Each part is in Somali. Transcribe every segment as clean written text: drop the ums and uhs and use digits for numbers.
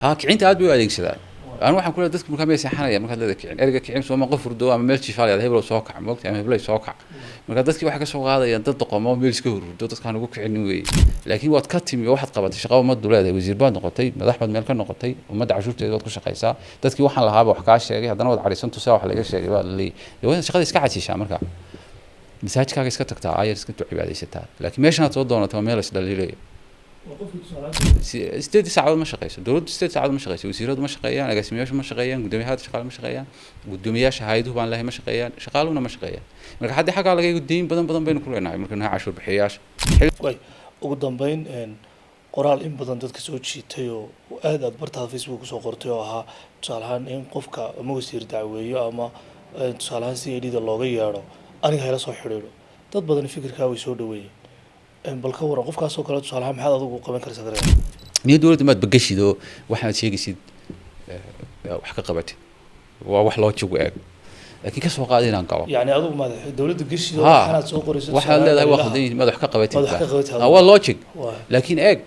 Ha, kicinta aad bay u adeegsadaan. Anu waxaan ku leeyahay, dadku markaa may seexanaya markaad leedahay kicin, ereyga kicin sooma qof hurdo ama meel jiifaalaya, heblow soo kac moogta ama hebley soo kac. Marka dadkii waxay ka soo qaadayaan dad doqomo meel iska hurhurdo, dadkaan ugu kicinin weeye. Laakiin waad ka timi oo waxaad qabatay shaqo ummaddu leedahay, wasiir baad noqotay, madax baad meel ka noqotay, ummadda cashuurteeda waad ku shaqaysaa. Dadkii waxaan lahaaba wax kaa sheegay, haddana waad cadhaysan tusaa wax laga sheegay baa la leeyahay. Dee waa inaad shaqada iska casishaa, markaa masaajidkaaga iska tagtaa, ayar iska cibaadaysataa, laakiin meeshan aad soo doonatay waa meel la isdhaliilayo. 8 saacadood ma shaqeyso dowladdu, 8 saacadood ma shaqeyso, wasiiradu ma shaqeeyaan, agaasimayaashu ma shaqeeyaan, guddoomiyaha shaqaale ma shaqeeyaan, guddoomiyaasha hay'aduhu baan lehay ma shaqeeyaan, shaqaaluhuna ma shaqeeyaan. Marka haddii xaggaa laga eego, deyn badan badan baynu ku leenahay marka nahay cashuur bixiyayaasha. Way ugu dambeyn, qoraal in badan dadka soo jiitay oo aad aad bartaada Facebook kusoo qortay oo ahaa, tusaale ahaan, in qofka ama wasiir dacweeyo ama tusaale ahaan CID da looga yeedho, aniga hayla soo xidhiidho, dad badan fikirkaa way soo dhaweeyeen. Bal ka waran qofkaasoo kale, tusaale ahaan, maxaad adigu qaban karaysaa dareen? Niyo, dowladda maad bagashid oo waxaad sheegaysid wax ka qabatid, waa wax loo jigu eeg, laakiin kasoo qaada inaan galo. Yacni adigu maad dowladda geshid oo Ha. waxaanaad soo qorayso waxaad leedahay waa khaldan yihiin, maad wax ka qabatid. Maad wax ka qabatid. Ha, waa logic. Waa. Laakiin eeg,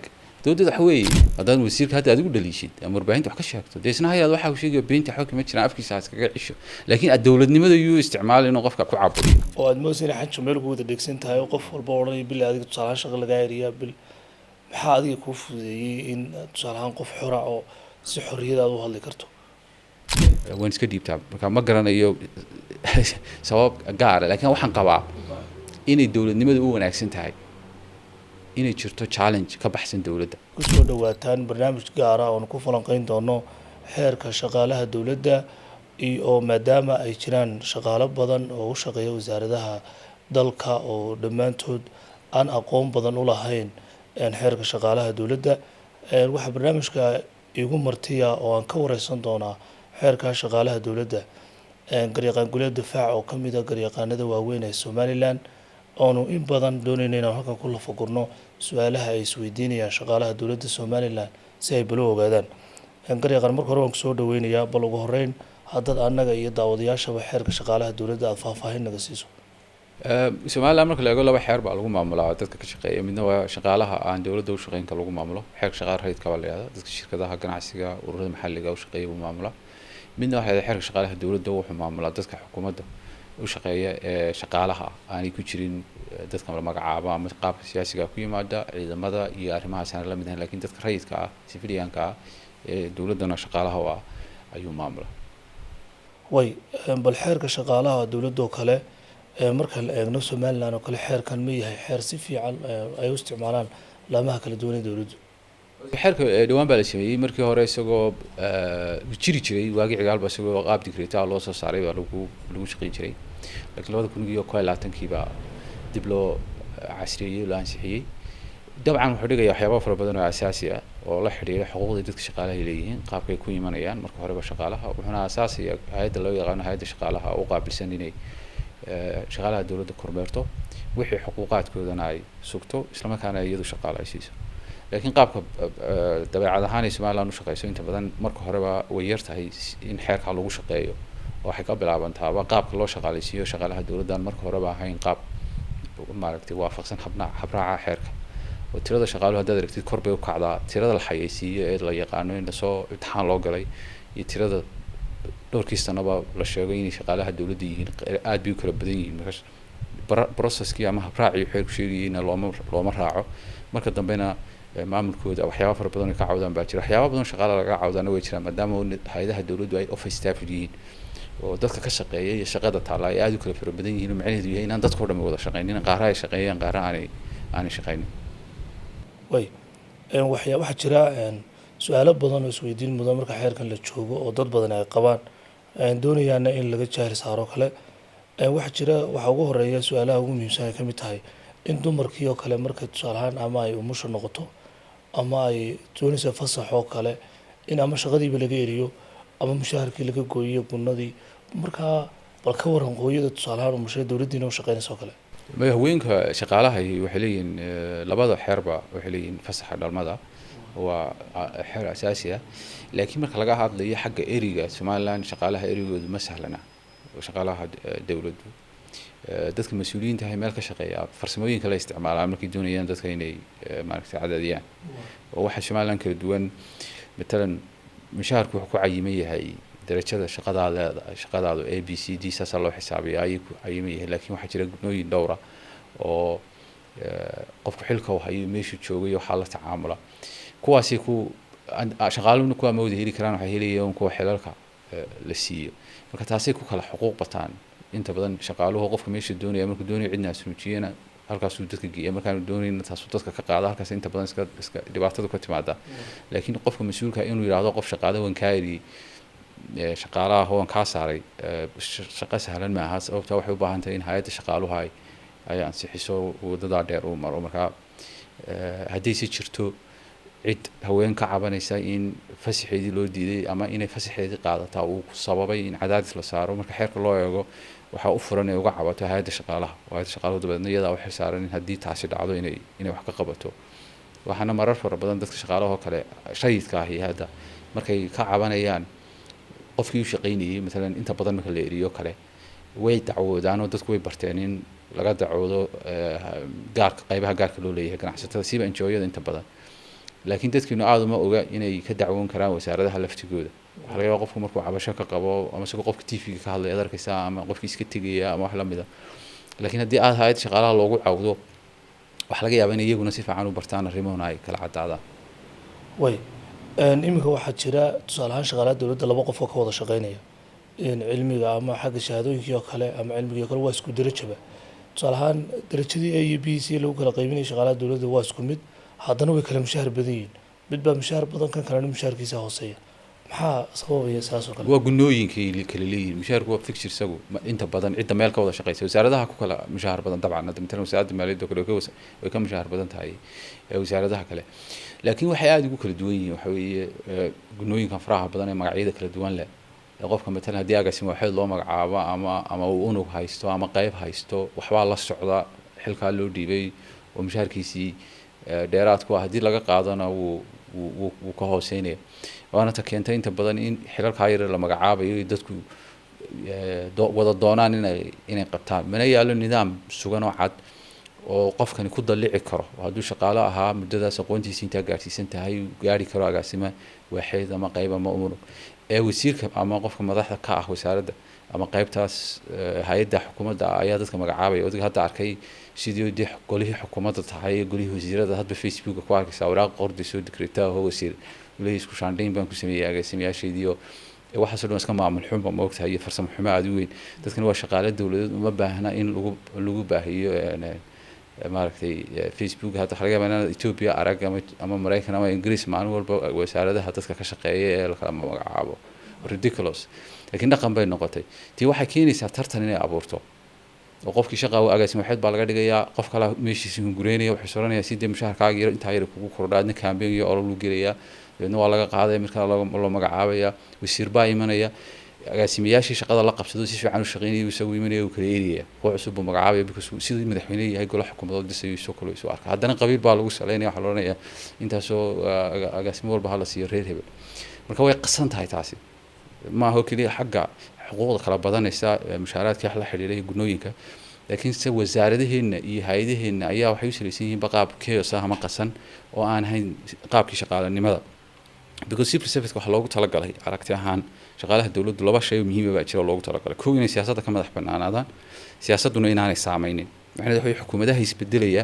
dowladda waxa weeye, haddaad wasiirka hadda adigu dhaliishid ama warbaahinta wax ka sheegto, dee isna hayaad waxa uu sheegayo beenta xog ma jiraan, afkiisa ha iskaga cisho, laakiin aad dowladnimada yuu isticmaali inuu qofka ku caburiyo. Oo aad moodaysa inay xanjo meel ku wada dhegsan tahay oo qof walba odhanaya bil adiga tusaale ahaan shaqa lagaa eriyaa bil. Maxaa adiga kuu fududeeyey in tusaale ahaan qof xora oo si xorriyad aad u hadli karto? Waan iska dhiibtaa, marka ma garanayo sabab gaara, laakiin waxaan qabaa inay dowladnimada u wanaagsan tahay inay jirto challenge ka baxsan dowladda. Kusoo dhawaataan barnaamij gaara oon ku falanqeyn doono xeerka shaqaalaha dowladda iyo oo maadaama ay jiraan shaqaalo badan oo u shaqeeya wasaaradaha dalka oo dhammaantood aan aqoon badan u lahayn xeerka shaqaalaha dowladda. Waxaa barnaamijka igu martiya oo aan ka wareysan doonaa xeerka shaqaalaha dowladda garyaqaan Guleed Difaac, oo ka mid ah garyaqaanada waaweyn ee Somaliland, oonu in badan doonayna inaan halkan ku lafagurno su-aalaha ay isweydiinayaan shaqaalaha dowladda Somaliland si ay balo ogaadaan. Garyaqaan, marka hore waan kusoo dhaweynayaa. Bal ugu horeyn, haddaad annaga iyo daawadayaashaba xeerka shaqaalaha dowladda aada faahfaahin naga siiso. Somaliland marka la eego, laba xeer baa lagu maamulaa dadka ka shaqeeya. Midna waa shaqaalaha aan dowladda u shaqeynka lagu maamulo, xeerka shaqaala rayidka baa la yihahdaa, dadka shirkadaha ganacsiga, ururada maxalliga u shaqeeya buu maamulaa. Midna waxaa la yihahdaa xeerka shaqaalaha dowladda, wuxuu maamulaa dadka xukuumadda u shaqeeya ee shaqaalaha aanay ku jirin, dadka la magacaabo ama qaabka siyaasiga ku yimaada, ciidamada iyo arrimahaas aan la mid ahayn, laakiin dadka rayidka ah, civilianka ah ee dowladdana shaqaalaha u ah ayuu maamulaa. Way, bal xeerka shaqaalaha dowladda oo kale, marka la eegno Somaliland oo kale, xeerkan ma yahay xeer si fiican ay u isticmaalaan laamaha kala duwan ee dowladdu? Xeerka dhawaan baa la sameeyey. Markii hore isagoo jiri jiray, waagii Cigaalba, isagoo qaab digreeta loo soo saaray baa lagu shaqeyn jiray, laakiin 2021-kii baa dib loo casriyeeyey, loo ansixiyey. Dabcan wuxuu dhigaya waxyaaba fara badan oo asaasi ah oo la xidhiidha xuquuqda dadka shaqaalaha ay leeyihiin, qaabkay ku imanayaan marka horeba shaqaalaha, wuxuuna aasaasaya hay-adda loo yaqaano hay-adda shaqaalaha oo u qaabilsan inay shaqaalaha dowladda kormeerto, wixii xuquuqaadkoodana ay sugto, islamarkaana iyadu shaqaale ay siiso. Laakiin qaabka dabeecad ahaan ay Somaliland u shaqeyso, inta badan marka horeba way yar tahay in xeerka lagu shaqeeyo, oo waxay ka bilaabantaaba qaabka loo shaqaaleysiiyo shaqaalaha dowladdan marka horeba ahayn qaab maaragtay waafaqsan habna habraaca xeerka, oo tirada shaqaaluhu haddaad aragtid kor bay u kacdaa. Tirada la xayeysiiyo ee la yaqaano in lasoo imtixaan loo galay iyo tirada dhowrkii sanaba la sheego inay shaqaalaha dowladda yihiin aad bay u kala badan yihiin. Marka processkii ama habraacii xeerku sheegayeyna looma raaco. Marka dambena maamulkooda waxyaaba fara badan ay ka cawdaan baa jira, waxyaaba badan shaqaalaha laga cawdaana way jiraan, maadaama hay-adaha dowladdu ay office staff yihiin oo dadka ka shaqeeya iyo shaqada taalla ay aada u kala fara badan yihiin, oo macnaheedu yahay inaan dadka o dhan wada shaqeynin, qaara ay shaqeeyaan, qaara aanay shaqeynin. Way, waxaa jira su-aalo badan oo isweydiin mudan marka xeerkan la joogo oo dad badan ay qabaan, doonayaana in laga jaahil saaro kale. Waxaa jira, waxaa ugu horeeya su-aalaha ugu muhiimsan ay kamid tahay in dumarkii oo kale markay tusaale ahaan ama ay umusha noqoto ama ay doonaysa fasax oo kale, in ama shaqadiiba laga eriyo ama mushaharkii laga gooyiyo, gunadii. Markaa bal ka waran hooyada tusaale ahaan umushay, dowladdiina u shaqeynaysa oo kale? Haweenka shaqaalaha waxay leeyihiin, labada xeerba waxay leeyihiin fasaxa dhalmada, waa xeer asaasi ah. Laakiin marka laga hadlayo xagga eriga, Somaliland shaqaalaha erigoodu ma sahlana. Shaqaalaha dowladdu, dadka mas-uuliyiinta ahay meel ka shaqeeya, farsamooyin kale isticmaalaan markay doonayaan dadka inay maaragtay cadaadiyaan, oo waxaa Somaliland kala duwan matalan Mushaharku wuxuu ku cayiman yahay darajada shaqadaa leeda, shaqadaadu A, B, C, D saasaa loo xisaabiyaa ayuu ku cayiman yahay. Laakiin waxaa jira gunooyin dhowra oo qofku xilka uu hayo, meeshuu joogay, waxaa la tacaamula kuwaasi ku shaqaaluhuna kuwaa ma wada heli karaan, waxay helayaan kuwa xilalka la siiyo. Marka taasay ku kala xuquuq bataan inta badan shaqaaluhu. Qofka meesha doonaya, markuu doonayo cidna asnuujiyana, halkaasuu dadka geeya, markaanu doonayna taasuu dadka ka qaada. Halkaas inta badan iska dhibaatadu ka timaada. Laakiin qofka mas-uulka inuu yidhaahdo qof shaqaale waan kaa eriyey, shaqaalaha waan kaa saaray, shaqo sahlan maaha. Sababta waxay u baahan tahay in hay-adda shaqaaluhu ay ansixiso, wadadaa dheer uu maro. Marka haddayse jirto cid haween ka cabanaysa in fasaxeedii loo diiday ama inay fasaxeedii qaadataa uu sababay in cadaadis la saaro, marka xeerka loo eego waxaa u furan inay uga cabato hay-adda shaqaalaha, oo hay-adda shaqaaluhu dabeedna iyadaa u xilsaaran in haddii taasi dhacdo inay wax ka qabato. Waxaana marar fara badan dadka shaqaalahoo kale shayidka ahi hadda markay ka cabanayaan qofkii u shaqaynayay, matalan inta badan marka la eriyo kale way dacwoodaan, oo dadku way barteen in laga dacwoodo gaarka, qaybaha gaarka loo leeyahay, ganacsatada, siiba NGO-yada inta badan. Laakiin dadkiinu aada uma oga inay ka dacwoon karaan wasaaradaha laftigooda. Waxaa laga yaabaa qofku markuu cabasho ka qabo ama isagoo qofka TV-ga ka hadlaya ad arkaysaa ama qofkii iska tegaya ama wax lamid a. Laakiin haddii aada hay-ad shaqaalaha loogu cawdo, waxaa laga yaabaa in iyaguna si fiican u bartaan arrimahuna ay kala caddaadaan. Way iminka waxaa jira tusaale ahaan shaqaalaha dowladda laba qof oo ka wada shaqeynaya cilmiga ama xagga shahaadooyinkii oo kale ama cilmigii oo kale, waa isku derajaba. Tusaale ahaan derajadii A iyo B, C lagu kala qaybinaya shaqaalaha dowladda waa isku mid, haddana way kala mushaar badan yihiin. Mid baa mushaar badan, kan kalena mushaarkiisa hooseeya. Maxaa sababaya saas oo kale? Waa gunooyinkay kala leeyihiin. Mushaharku waa fixture isagu. Inta badan cidda meel ka wada shaqeysa wasaaradaha ku kala mushaar badan dabcan. Hadda matalan wasaaradda maaliyadda oo kale way ka mushaar badan tahay wasaaradaha kale. Laakiin waxay aada ugu kala duwan yihiin waxa weeye gunooyinkan faraha badan ee magacyada kala duwan leh ee qofka matalan haddii agaasim waaxeed loo magacaabo ama uu unug haysto ama qayb haysto, waxbaa la socda xilkaa loo dhiibay oo mushaharkiisii dheeraad ku ah. Haddii laga qaadona wuu ka hooseynaya. Waana ta keentay inta badan in xilalkaa yar la magacaabayo iyo dadku wada doonaan inay qabtaan. Mana yaalo nidaam sugan oo cad oo qofkani ku dallici karo oo hadduu shaqaale ahaa muddadaas aqoontiisa intaa gaarsiisan tahay uu gaari karo agaasima waaxeed ama qayb ama unug ee wasiirka ama qofka madaxda ka ah wasaaradda ama qaybtaas hay-adda xukuumadda ayaa dadka magacaabaya. Odayga hadda arkay sidii dee golihii xukuumadda tahay, golihii wasiirada, hadba Facebooka ku arkaysaa waraaq qordi soo digreetaa oo wasiir leeyahay isku shaandhayn baan ku sameeyey agaasimayaashaydii. Oo waxaasoo dhan iska maamul xunba ma ogtahay iyo farsamo xumo aada u weyn. Dadkani waa shaqaale dowladeed, uma baahna in lagu baahiyo maaragtay Facebook. Hadda waxaa laga yaabaa inaad Ethiopia arag ama Maraykan ama Ingiriis maalin walba wasaaradaha dadka ka shaqeeya ee la kala magacaabo. Ridiculous, laakiin dhaqan bay noqotay. Tii waxay keenaysaa tartan inay abuurto oo qofkii shaqa agaasim waxeed baa laga dhigayaa, qof kale meeshiisa hungureynaya, wuxuu soranaya si dee mushaharkaaga yar intaa yar kugu kordha, adna campaign iyo olol u gelayaa, dabeedna waa laga qaadaya, markaa loo magacaabaya, wasiir baa imanaya, agaasimayaashii shaqada la qabsado si fiican u shaqeynaya isagu imanaya, uu kala eriyaya, kuwa cusub buu magacaabaya, because sidii madaxweyne yahay golo xukuumadood dhisayo isoo kale isu arka. Haddana qabiil baa lagu saleynaya, waxaa la odhanaya intaasoo agaasimo walba hala siiyo reer hebel. Marka way qasan tahay taasi. Maaha oo keliya xagga xuquuqda kala badanaysa, mushaaraadka wax la xidhiidha iyo gunooyinka, laakiin se wasaaradaheena iyo hay-adaheenna ayaa waxay u salaysan yihiin qaab chaos ah ama qasan oo aan ahayn qaabkii shaqaalanimada. Because civil service waxaa loogu talagalay aragti ahaan shaqaalaha dowladdu laba shay oo muhiima baa jira oo loogu talagalay. Kow, inay siyaasadda ka madax banaanaadaan, siyaasadduna inaanay saameynin. Macnaheedu waxa weeye xukuumadaha isbedelaya,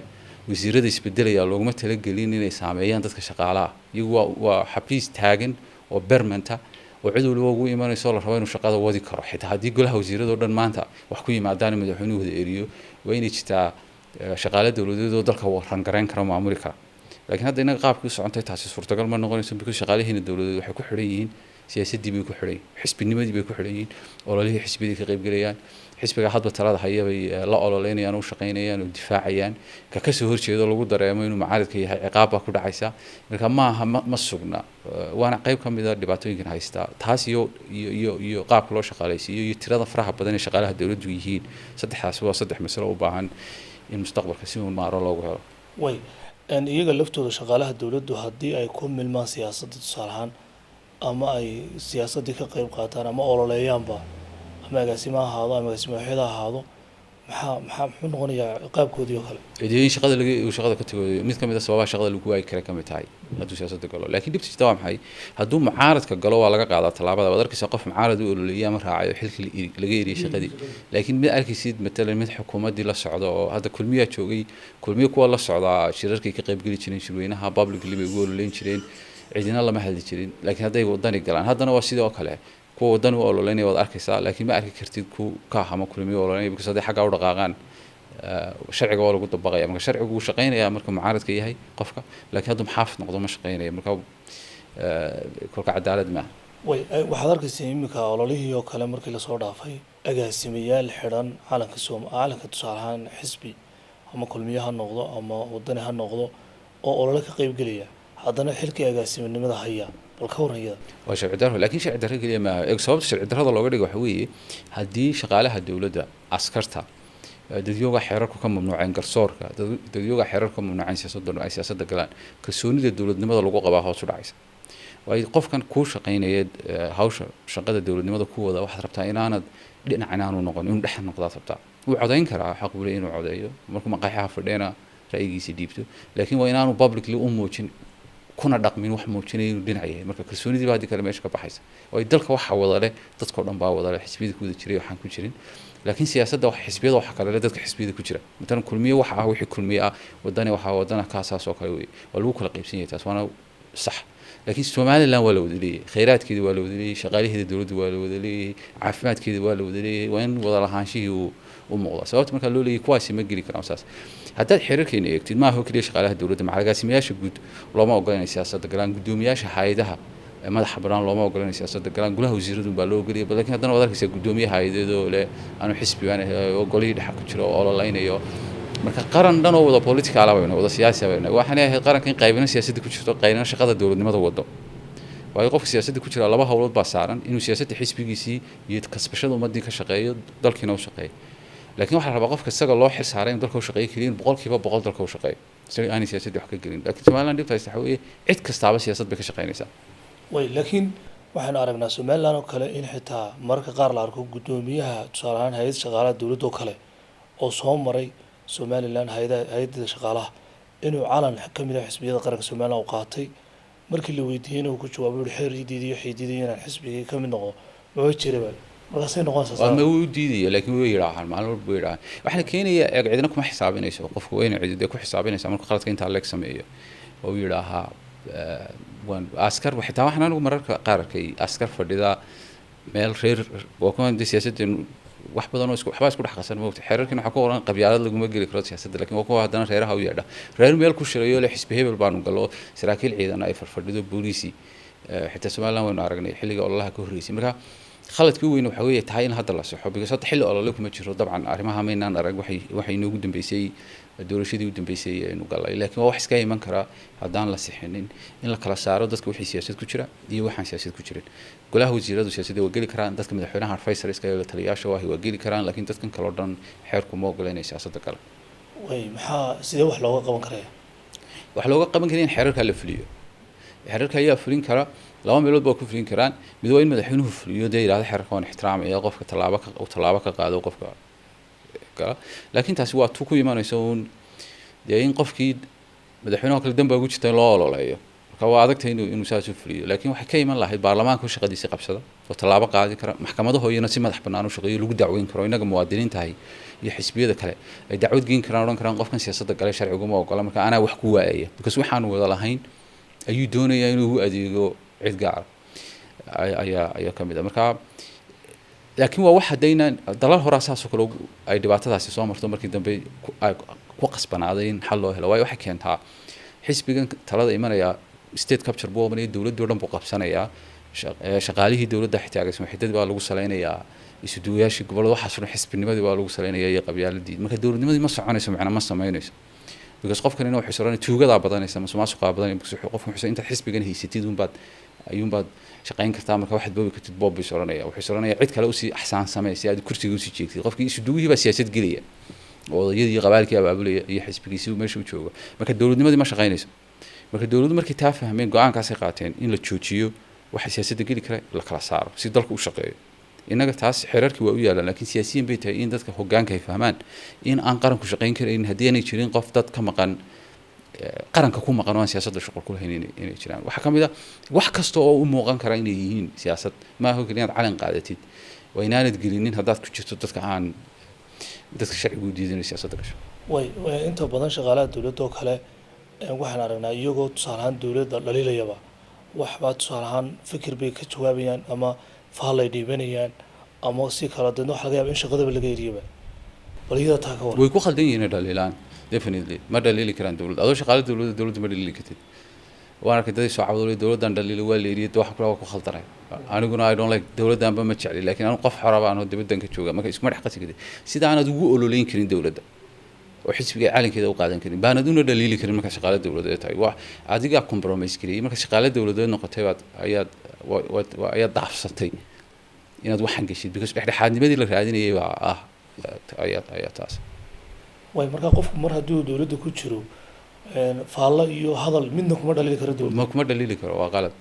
wasiirada isbedelaya looguma talagelin inay saameeyaan dadka shaqaalaha. Iyagu waa xafiis taagan oo permanent ah oo cid waliba ugu imanayso, la rabo inuu shaqada wadi karo. Xitaa haddii golaha wasiirada oo dhan maanta wax ku yimaadaan, madaxweynuhu wada eriyo, waa inay jirtaa shaqaale dowladeed oo dalka rangarayn kara, maamuli kara. Laakiin hadda innaga qaabkii u socontay taasi suurtagal ma noqonayso, because shaqaalihiina dowladeed waxay ku xidhan yihiin siyaasaddii bay ku xidhan yihiin, xisbinimadii bay ku xidhan yihiin, ololihii xisbiyadii ka qaybgelayaan, xisbiga hadba talada haya bay la ololeynayaan, u shaqaynayaan oo difaacayaan. Ka kasoo horjeedo lagu dareemo inuu mucaaridka yahay, ciqaab baa ku dhacaysa. Marka maaha ma sugna. Waana qayb ka mid a dhibaatooyinkan haysta taas iyo qaabka loo shaqaalaysiiyo iyo tirada faraha badan ee shaqaalaha dowladdu yihiin. Saddexdaas waa saddex masalo u baahan in mustaqbalka si uun maaro loogu helo. Way iyaga laftooda shaqaalaha dowladdu haddii ay ku milmaan siyaasadda tusaale ahaan ama ay siyaasaddii ka qayb qaataan ama ololeeyaanba, ama agaasimo ha ahaado ama agaasimo waaxeed ha ahaado, Maxaa muxuu noqonayaa ciqaabkoodii oo kale? Dee in shaqada laga uu shaqada ka tago, mid kamid a sababaha shaqada lagu waayi kara kamid tahay hadduu siyaasadda galo. Laakiin dhibta jirta waa maxay? Hadduu mucaaradka galo waa laga qaadaa tallaabada. Waad arkaysaa qof mucaarad u ololeeyay ama raacayo xilkii laga eriyay shaqadii, laakiin mid arkaysid matalan mid xukuumaddii la socda oo hadda Kulmiyaa joogay, Kulmiye kuwa la socdaa shirarkay ka qaybgeli jireen, shirweynaha publicly bay ugu ololeyn jireen, cidina lama hadli jirin. Laakiin hadday Wadani galaan, haddana waa sidoo kale, kuwa Wadani u ololeynaya waad arkaysaa, laakiin ma arki kartid ku ka ama Kulmiye u ololeynaya, because hadday xaggaa u dhaqaaqaan sharciga waa lagu dabaqaya. Marka sharcigu wuu shaqeynayaa marka mucaaradka yahay qofka, laakiin hadduu muxaafid noqdo ma shaqeynayo. Marka kolka cadaalad maaha. Way waxaad arkaysaa iminka ololihii oo kale markii lasoo dhaafay agaasimayaal xidhan calanka soom calanka, tusaale ahaan xisbi ama Kulmiye ha noqdo ama Wadani ha noqdo, oo olole ka qaybgelaya, haddana xilkii agaasimanimada haya. Bal ka waran iyada? Waa sharci darro, laakiin sharci darro keliya maaha. Eeg, sababta sharci darrada looga dhigo waxa weeye haddii shaqaalaha dowladda, askarta, dadyooga xeerarku ka mamnuuceen, garsoorka, dadyooga xeerarku ka mamnuuceen siyaasadda ay siyaasadda galaan, kalsoonida dowladnimada lagu qabaa hoos u dhacaysa. Waayo qofkan kuu shaqaynaya, hawsha shaqada dowladnimada ku wada, waxaad rabtaa inaanad dhinac inaanu noqon, inuu dhex noqdaad rabtaa. Wuu codayn karaa, xaq buu leeyahay inuu codeeyo, markuu maqaaxiyaha fadhiyana ra'yigiisa dhiibto, laakiin waa inaanu publicly u muujin kuna dhaqmin wax muujinaya inuu dhinac yahay. Marka kalsoonidii baa haddii kale meesha ka baxaysa. Waayo dalka waxa wada leh dadkao dhan baa wada leh, xisbiyada ku wada jiray waxaan ku jirin. Laakiin siyaasadda wax xisbiyada waxa kale leh dadka xisbiyada ku jira. Matalan Kulmiye waxa ah wixii Kulmiye ah, Wadani waxa wadana kaasaas oo kale wey, waa lagu kala qaybsan yahay, taas waana sax. Laakiin Somaliland waa la wada leeyahay, khayraadkeeda waa la wada leeyahay, shaqaalaheeda dowladda waa la wada leeyahay, caafimaadkeeda waa la wada leeyahay. Waa in wada lahaanshihii uu u muuqda. Sababta markaa loo leeyahay kuwaasi ma geli karaan saas. Haddaad xeerarkeena eegtid, maaha oo keliya shaqaalaha dowladda, macalagaasimayaasha guud looma ogola inay siyaasadda galaan, guddoomiyaasha hay'adaha madaxa bannaan looma ogola inay siyaasadda galaan, golaha wasiiradu baa loo ogoliyay. Laakiin haddana waad arkaysaa guddoomiye hay'adeed oo leh anu xisbi baan ahay oo golihii dhexa ku jira oo ololeynayo. Marka qaran dhan oo wada political baynu, wada siyaasi baynu. Waxaan ahayd qaranka in qaybina siyaasadda ku jirto, qaybina shaqada dowladnimada wado. Waayo qofka siyaasadda ku jira laba howlood baa saaran: inuu siyaasadda xisbigiisii iyo kasbashada ummaddii ka shaqeeyo, dalkiina u shaqeeyo. Laakiin waxaa la rabaa qofka isaga loo xil saaray inuu dalka u shaqeeyo keliya in 100% dalka u shaqeeyo, isaga aanay siyaasadda wax ka gelin. Laakiin Somaliland dhibta haysta waxa weeye cid kastaaba siyaasad bay ka shaqeynaysaa. Way laakiin waxaynu aragnaa Somaliland oo kale in xitaa mararka qaar la arko guddoomiyaha, tusaale ahaan hay'adda shaqaalaha dowladda oo kale, oo soo maray Somaliland hay'adda shaqaalaha, inuu calan ka mid ah xisbiyada qaranka Somaliland uu qaatay. Markii la weydiiyeyna uu ku jawaabay, uri xeer ii diidayo, waxay diidayo inaan xisbigii ka mid noqdo maba jiraba. Markaasay noqonaysaa. Waa ma wuu diidaya, laakiin way yidhaahaan, maalin walba way yidhaahaan. Waxaana keenaya, eeg, cidina kuma xisaabinayso qofku, wayna cidi dee ku xisaabinaysaa markuu khaladka intaa leeg sameeyo oo uu yidhaahaa waan askar. Xitaa waxaan anigu mararka qaar arkay askar fadhida meel reer waa kuwan dee siyaasaddeenu wax badan oo isku waxbaa isku dhex qasan moogta. Xeerarkiina waxaa ku qoran qabyaalad laguma geli karo siyaasadda, laakiin waa kuwa haddana reeraha u yeedha, reer meel ku shirayo le xisbi hebel baanu gallo, saraakiil ciidan ay farfadhido, booliisi. Xitaa Somaliland waynu aragnay xilliga ololaha ka horreysay. Marka khaladkii u weyn waxa weeye tahay in hadda la saxo, because hadda xilli olole kuma jiro. Dabcan arrimaha maynaan arag, waxay inoogu dambeysay doorashadii u dambeysay aynu galay, laakiin waa wax iska iman karaa haddaan la sixinin in la kala saaro dadka wixii siyaasad ku jira iyo waxaan siyaasad ku jirin. Golaha wasiiradu siyaasadda waa geli karaan, dadka madaxweynaha advisor iska taliyayaasha waa geli karaan, laakiin dadkan kale oo dhan xeerku ma ogola inay siyaasadda galaan. Way maxaa sidee wax looga qaban karaya? Wax looga qaban kara in xeerarkaa la fuliyo. Xeerarka ayaa fulin kara, laba meelood baa ku fulin karaan. Mid waa in madaxweynuhu fuliyo, dee yidhahdo xeerarka waan ixtiraamaya, qofka tallaabo ka uu tallaabo ka qaado qofka gala. Laakiin taasi waa tu ku imanaysa uun dee in qofkii madaxweynaha kale danbaa ugu jirta in loo ololeeyo. Marka waa adagtahay inuu saas u fuliyo. Laakiin waxay ka iman lahayd baarlamaanka shaqadiisi qabsada oo tallaabo qaadi kara, maxkamadaho iyana si madax bannaan u shaqeeyo, lagu dacweyn karo, innaga muwaadiniintahay iyo xisbiyada kale ay dacwad geyn karaan, odhan karaan qofkan siyaasadda galay sharciguma ogola, marka anaa wax ku waayaya, because waxaanu wada lahayn ayuu doonayaa inuu u adeego cid gaara ayaa ka mid ah. Marka laakiin waa wax haddayna dalal horaa saasoo kale ay dhibaatadaasi soo marto, markii dambe ay ku qasbanaaday in xal loo helo. Waayo waxay keentaa xisbigan talada imanaya state capture buu omanaya, dowladdii o dhan buu qabsanayaa, shaqaalihii dowladda xitaa agaasimo xidadii baa lagu saleynayaa, isuduwayaashii gobollada, waxaas oo dhan xisbinimadii baa lagu saleynayaa iyo qabyaaladii. Marka dowladnimadii ma soconayso, macna ma samaynayso, because qofkanina wuxuu is oranaya tuugadaa badanaysa, musuqmaasuqaa badanaya, because qofku wuxuu intaad xisbigan haysatid unbaad ayuunbaad shaqayn kartaa, marka waxaad boobi kartid boob buu is oranaya. Wuxuu is oranaya cid kale usii axsaan samee si aad kursiga usii jeegtid. Qofkii isuduwihii baa siyaasad gelaya oo odayadii qabaalkii abaabulaya iyo xisbigiisii meesha u joogo. Marka dowladnimadii ma shaqaynayso. Marka dowladdu markay taa fahmeen, go-aankaasay qaateen in la joojiyo waxa siyaasadda geli kara, la kala saaro si dalku u shaqeeyo. Innaga taas xeerarkii waa u yaalaan, laakiin siyaasiyiin bay tahay in dadka hoggaanka ay fahmaan in aan qaranku shaqayn karayn haddii aanay jirin qof dad ka maqan, qaranka ku maqan oo aan siyaasadda shuqul ku lahayn inay jiraan. Waxaa ka mid ah wax kasta oo u muuqan kara inay yihiin siyaasad. Maaha keliya inaad calan qaadatid, waa inaanad gelinin haddaad ku jirto dadka aan dadka sharcigu u diidan inay siyaasadda gasho. Way inta badan shaqaalaha dowladda oo kale waxaan aragnaa iyagoo tusaale ahaan dowladda dhaliilayaba, waxbaa tusaale ahaan fikir bay ka jawaabayaan ama faallay dhiibanayaan ama si kala, deedna waxa laga yaaba in shaqadaba laga eriyaba. Bal iyada taa ka waran? Way ku khaldan yihiin inay dhaliilaan. Definitely ma dhaliili karaan dowladda. Adoo shaqaale dowladda, dowladda ma dhaliili kartid. Waan arkay dadii soo cawdolay, dowladdan dhaliilay, waa la eriyay. Waxa kula waa ku khaldanay. Aniguna I don't like dowladdanba, ma jecli, laakiin anigu qof xoraba anoo dibaddan ka jooga. Marka iskuma dhex qasi kartid. Sida aanad ugu ololeyn karin dowladda oo xisbiga calankeeda u qaadan karin baanad una dhaliili karin marka shaqaale dowladeed tahay. Waa adigaa compromise gareeyay. Marka shaqaale dowladeed noqotay baad ayaad ayaad daafsatay inaad waxaan geshid, because dhexdhexaadnimadii la raadinayay baa ah ayaa taas. Way markaa qofku mar haddii uu dowladda ku jiro, faallo iyo hadal midna kuma dhaliili karo dowladda? Ma kuma dhaliili karo, waa qalad.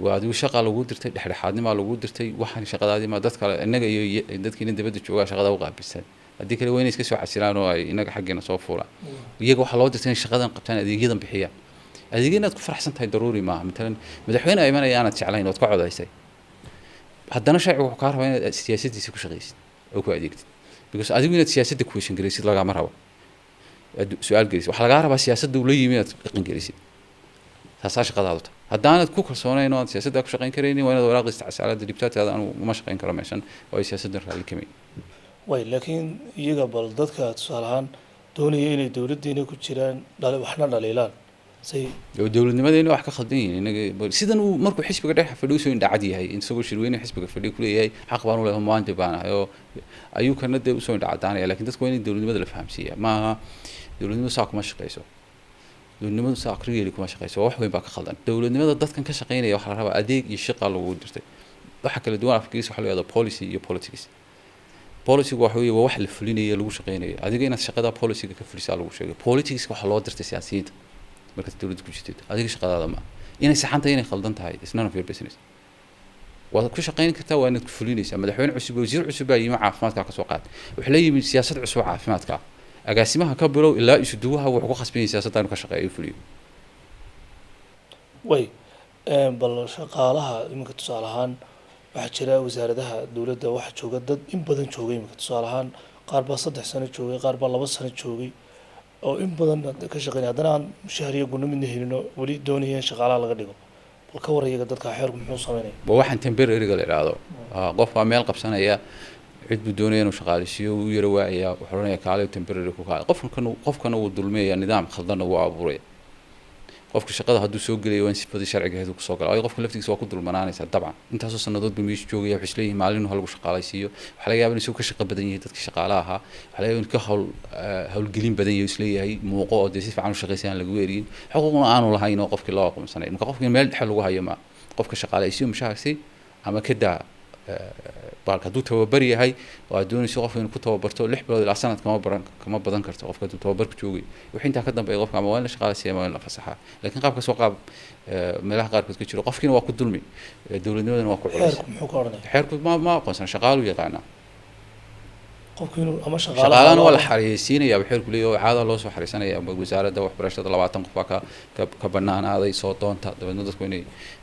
Waa adigu shaqa lagu dirtay, dhexdhexaadnimaa lagu dirtay. Waxaan shaqadaadii ma dad kale, innaga iyo dadkiina dibadda joogaa shaqada u qaabilsan. Haddii kale waa inay iska soo casilaan oo ay innaga xaggeena soo fuulaan. Iyaga waxaa loo dirtay inay shaqadan qabtaan, adeegyadan bixiyaan. Adeegya inaad ku faraxsan tahay daruuri maaha. Matalan madaxweyne imanaya aanad jeclayn ood ka codaysay, haddana sharcigu wuxuu kaa rabaa inaad siyaasaddiisa ku shaqaysid oo ku adeegtid, because adigu inaad siyaasadda question garaysid lagama rabo, aad su-aal gelisid. Waxaa lagaa rabaa siyaasadda uu la yimi inaad dhaqan gelisid. Taasaa shaqadaadu tahay. Haddaanad ku kalsoonayn oo aad siyaasadda ku shaqayn karaynin, waa inaad waraaqdiista casaalada dhibtaa, tirahda anigu uma shaqayn karo meeshan oo ay siyaasaddan raalli kamayn. Way laakiin iyaga bal dadka tusaale ahaan doonaya inay dowladdiina ku jiraan waxna dhaliilaan say? Oo dowladnimadeena wax ka khaldan yihiin inaga. Sidan uu markuu xisbiga dhex fadhiyo usoo indhacad yahay, isagoo shirweyne xisbiga fadhiyo kuleeyahay xaq baan u leeyahay, maanta baan ahay, oo ayuu kana dee usoo indhacadaanaya. Laakiin dadku waa in dowladnimada la fahamsiiya. Maaha dowladnimadu saa kuma shaqeyso, dowladnimadu saa really kuma shaqeyso. Waa wax weyn baa ka khaldan dowladnimada. Dadkan ka shaqeynaya waxaa la rabaa adeeg iyo shaqa lagu dirtay. Waxa kala duwan, afkiisa waxaa loo yahdaa policy iyo politics. Policygu waxa weeye waa wax la fulinayo, lagu shaqeynayo. Adiga inaad shaqada policyga ka fulisaa lagu sheegay. Politics waxaa loo dirtay siyaasiyiinta. Markaad dowladda ku jirtid, adiga shaqadaada ma inay saxan tahay, inay khaldan tahay, it's none of your business. Waad ku shaqeyn kartaa, waa inaad ku fulinaysaa. Madaxweyne cusub, wasiir cusub baa yimi caafimaadka ka soo qaad, wuxuu la yimi siyaasad cusub oo caafimaadka ah. Agaasimaha ka bilow ilaa isuduwaha wuxuu ku khasban yahay siyaasadda inuu ka shaqeeyo, fuliyo. Way bal shaqaalaha iminka tusaale ahaan waxaa jira wasaaradaha dowladda waxaa jooga dad in badan joogay. Iminka tusaale ahaan qaar baa 3 sano joogay, qaar baa 2 sano joogay oo in badan ka shaqeynaya, haddana aan mushahar iyo gunno midna helino, weli doonaya in shaqaalaha laga dhigo. Bal ka war iyaga dadka, xeerku muxuu sameynaya? Waa waxaan temporary-ga la idhaahdo. Qof baa meel qabsanaya, cid buu doonaya inuu shaqaaleysiiyo, wuu yara waacaya, wuxuu odhanaya kaale temporary ku kaale. Qofkana wuu dulmiyaya, nidaam khaldanna wuu abuuraya. Qofka shaqada hadduu soo gelayo waa in sifadii sharciga ahayd uu kusoo gala, waayo qofka laftigiisa waa ku dulmanaanaysaa. Dabcan intaasoo sannadood buu meesha joogaya, wuxuu isleeyahay maalin ha lagu shaqaalaysiiyo. Waxaa laga yaaba in isagu ka shaqo badan yahay dadka shaqaalaha ahaa, waxaa laga yaaba in ka howlgelin badan yahay, isleeyahay muuqo oo dee si fiican u shaqaysa aan lagu eriyin, xuquuqna aanu lahayn oo qofkii loo aqoonsanayn. Marka qofka in meel dhexe lagu hayo ma qofka shaqaalaysiiyo mushaharsi ama ka daa baalka. Hadduu tababar yahay oo aad doonayso qofka inuu ku tababarto, 6 bilood ilaa sanad kama baran, kama badan karto qofka hadduu tababarku joogayo. Wixii intaa ka dambeeya qofka ama waa in la shaqaalaysiiya ama waa in la fasaxaa. Laakiin qaabkaas waa qaab meelaha qaarkood ka jiro. Qofkiina waa ku dulmi, dowladnimadana waa ku culays. Xeerku muxuu ka odhanaya? Xeerku ma aqoonsan, shaqaalu yaqaanaa. Qofku inuu ama shaqaalaha Shaqaalahana waa la xareysiinaya xeerku leeyahay, oo caada loo soo xareysanaya. Ama wasaaradda waxbarashada 20 qof baa ka banaanaaday, soo doonta. Dabeedna dadku inay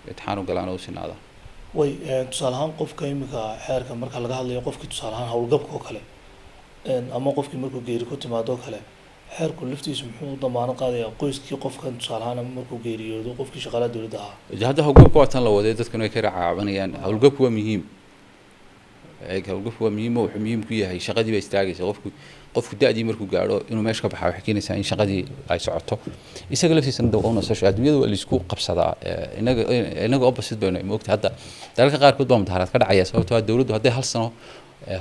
imtixaan u galaan oo u sinaadaan. Way tusaale ahaan qofka iminka xeerka marka laga hadlayo, qofkii tusaale ahaan howlgabka oo kale ama qofkii markuu geeri ku timaado oo kale, xeerku laftiisu muxuu u damaanad qaadayaa qoyskii qofkan tusaale ahaan ama markuu geeriyoodo qofkii shaqaalaha dowladda ahaa? Dee hadda howlgabka waa tan la waday, dadkuna ay ka racaabanayaan. Howlgabku waa muhiim. Eeg, howlgabku waa muhiim oo wuxuu muhiim ku yahay shaqadii baa istaagaysa. Qofku da'dii markuu gaadho inuu meesha ka baxaa waxay keenaysaa in shaqadii ay socoto, isaga laftiisana dee waa u nasasho. Adduunyada waa laisku qabsadaa. Inaga opposite baynu moogta. Hadda dalalka qaarkood baa mudaharaad ka dhacaya, sababtoo ah dowladdu hadday hal sano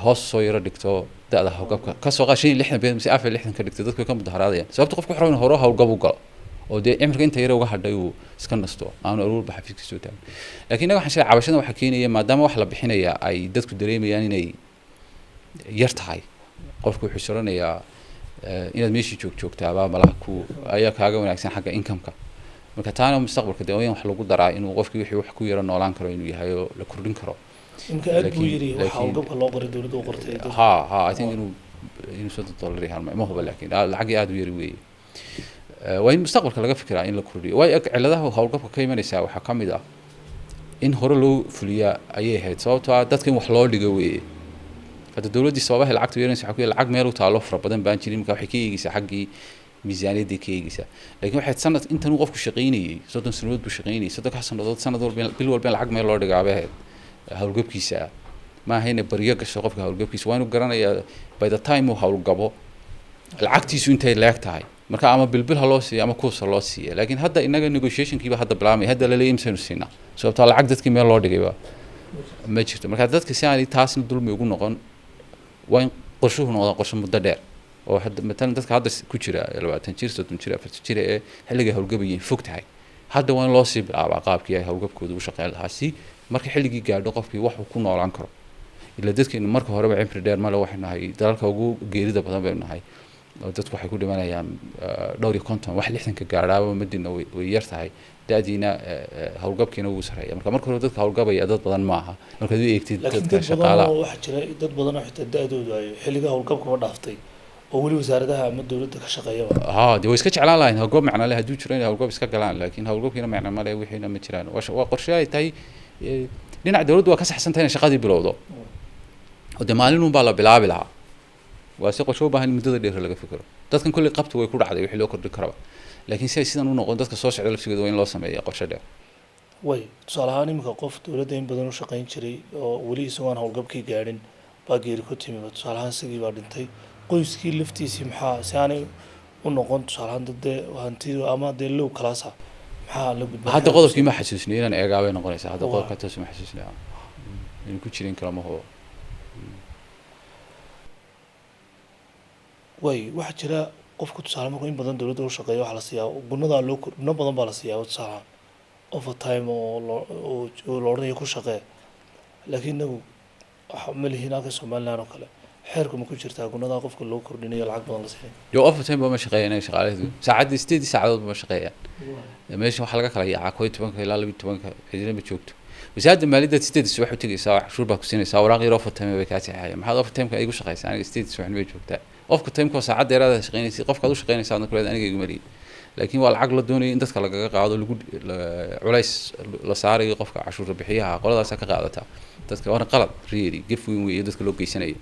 hoos soo yaro dhigto da'da howlgabka, kasoo qaad 65 been mise 64 ka dhigto, dadku way ka mudaharaadayaan. Sababta qofku wuxuu rabaa inuu hore howlgab u galo oo dee cimriga inta yare uga hadhay uu iska nasto, aanu aruurba xafiiska soo taagin. Laakiin innaga waxaan sheegay cabashada waxaa keenaya maadaama wax la bixinaya ay dadku dareemayaan inay yar tahay. Qofku wuxuu is oranayaa inaad meeshii joog joogtaaba malaha ku ayaa kaaga wanaagsan xagga income-ka. Marka taana mustaqbalka dee waa in wax lagu daraa, inuu qofkii wixii wax ku yaro noolaan karo inuu yahay oo la kordhin karo. Imka aad buu yiri waxa howlgabka loo qoray dowladda u qortay. Ha ha, I think inuu $30 yahay, ma huba, laakiin lacag aad u yari weeye. Waa in mustaqbalka laga fikiraa in la kordhiyo, waayo ciladaha howlgabka ka imanaysaa waxaa ka mid ah in hore loo fuliyaa ayay ahayd, sababtoo ah dadka in wax loo dhigo weeye. Hadda dowladdii sababaha lacagta yeelanaysa waxaa ku lacag meel u taalo fara badan baan jirin, marka waxay ka eegeysaa xaggii miisaaniyaddii ka eegeysaa. Laakiin waxay sanad intan uu qofku shaqaynayey, 30 sanadood buu shaqaynayey, 30-kaa sanadood sanad walba bil walba in lacag meel loo dhigaa bay ahayd howlgabkiisa. Ah ma aha inay baryo gasho qofka howlgabkiisa, waa inuu garanayaa by the time uu howlgabo lacagtiisu intay leeg tahay, marka ama bilbil ha loo siiyo ama kuus ha loo siiya. Laakiin hadda inaga negotiationkiiba hadda bilaamay, hadda laleeyahay imsaynu siinaa, sababtaa lacag dadkii meel loo dhigayba ma jirto. Marka dadka si aanay taasna dulmi ugu noqon, waa in qorshuhu noqdaa qorshe muddo dheer, oo hadda matalan dadka hadda ku jira 20 jir, 30 jir, 40 jir ee xilliga howlgabayeen fog tahay, hadda waa in loo sii bilaabaa qaabkii ay howlgabkooda u shaqeyn lahaa, si marka xilligii gaadho qofkii wax uu ku noolaan karo. Ila dadkeenu marka horeba cimri dheer male, waxay nahay dalalka ugu geerida badan baynu nahay, oo dadku waxay ku dhimanayaan dhowr iyo 50, wax 60-ka gaadhaaba madina way yar tahay, da-diina howlgabkiina wuu sareeya. Marka marka hore dadka howlgabaya dad badan maaha markaad u eegtid laakiin dadka dad badan shaqaalaha. Oo waxaa jira dad badan oo xitaa da-doodu ay xilliga howlgabkaba dhaaftay oo weli wasaaradaha ama dowladda ka shaqeeyaba. Ha, dee way iska jeclaan lahayn howlgab macna leh hadduu jiro inay howlgab iska galaan, laakiin howlgabkiina macna male, wixiina ma jiraan. Waa qorshe ay tahay. Dhinaca dowladdu waa ka saxsan tahay inay shaqadii bilowdo, oo dee maalin un baa la bilaabi lahaa. Waa si qorshe u baahan in muddada dheer laga fikiro. Dadkan kolley qabta way ku dhacday wixii loo kordhin karaba, laakiin si ay sidan u noqon dadka soo socda lafsigooda waa in loo sameeya qorshe dheer. Way tusaale ahaan iminka qof dowladda in badan u shaqayn jiray oo weli isagoon howlgabkii gaadhin baa geeri ku timi, tusaale ahaan isagii baa dhintay, qoyskii laftiisii maxaa si aanay u noqon, tusaale ahaan dad dee hantidu ama dee low class ah, maxaa la gudbaa? Hadda qodobkii ma xasuusniyo, inaan eegaa bay noqonaysaa hadda. Waa. Qodobka toos ma xasuusniyo inuu ku jirin kala ma hubo. Way waxaa jira qofku tusaale markuu in badan dowladda u shaqeeyo waxaa la siiyaa gunadaa loo guno badan baa la siiyaa, tusaale ahaan overtime oo loo oo la odhanayo ku shaqee. Laakiin inagu waxa ma lihin halka Somaliland oo kale xeerku ma ku jirtaa gunadaa qofka loo kordhinayo lacag badan la siinayo? Yo, overtime ba ma shaqeeyaan inaga shaqaalahdu, saacaddii 8 saacadood ma shaqeeyaan. Meesha waxaa laga kala yaacaa 11-ka ilaa 12-ka, cidina ma joogto. Wasaaradda maaliyadda 8 subax u tegaysaa, cashuur baa ku siinaysaa, waraaq yar overtime bay kaa saxeexayaan. Maxaad overtime-ka igu shaqaysaa aniga? 8 subaxnimo bay joogtaa qofka timeka, oo saacad dheeraad aad shaqaynaysid, qofkaad u shaqaynaysaa adna kuleed aniga iguma lihi. Laakiin waa lacag la doonayo in dadka lagaga qaado, lagu culays la saarayo qofka cashuurta bixiyaha, qoladaasaa ka qaadataa dadka. Waana qalad really, gef weyn weeye dadka loo geysanayo.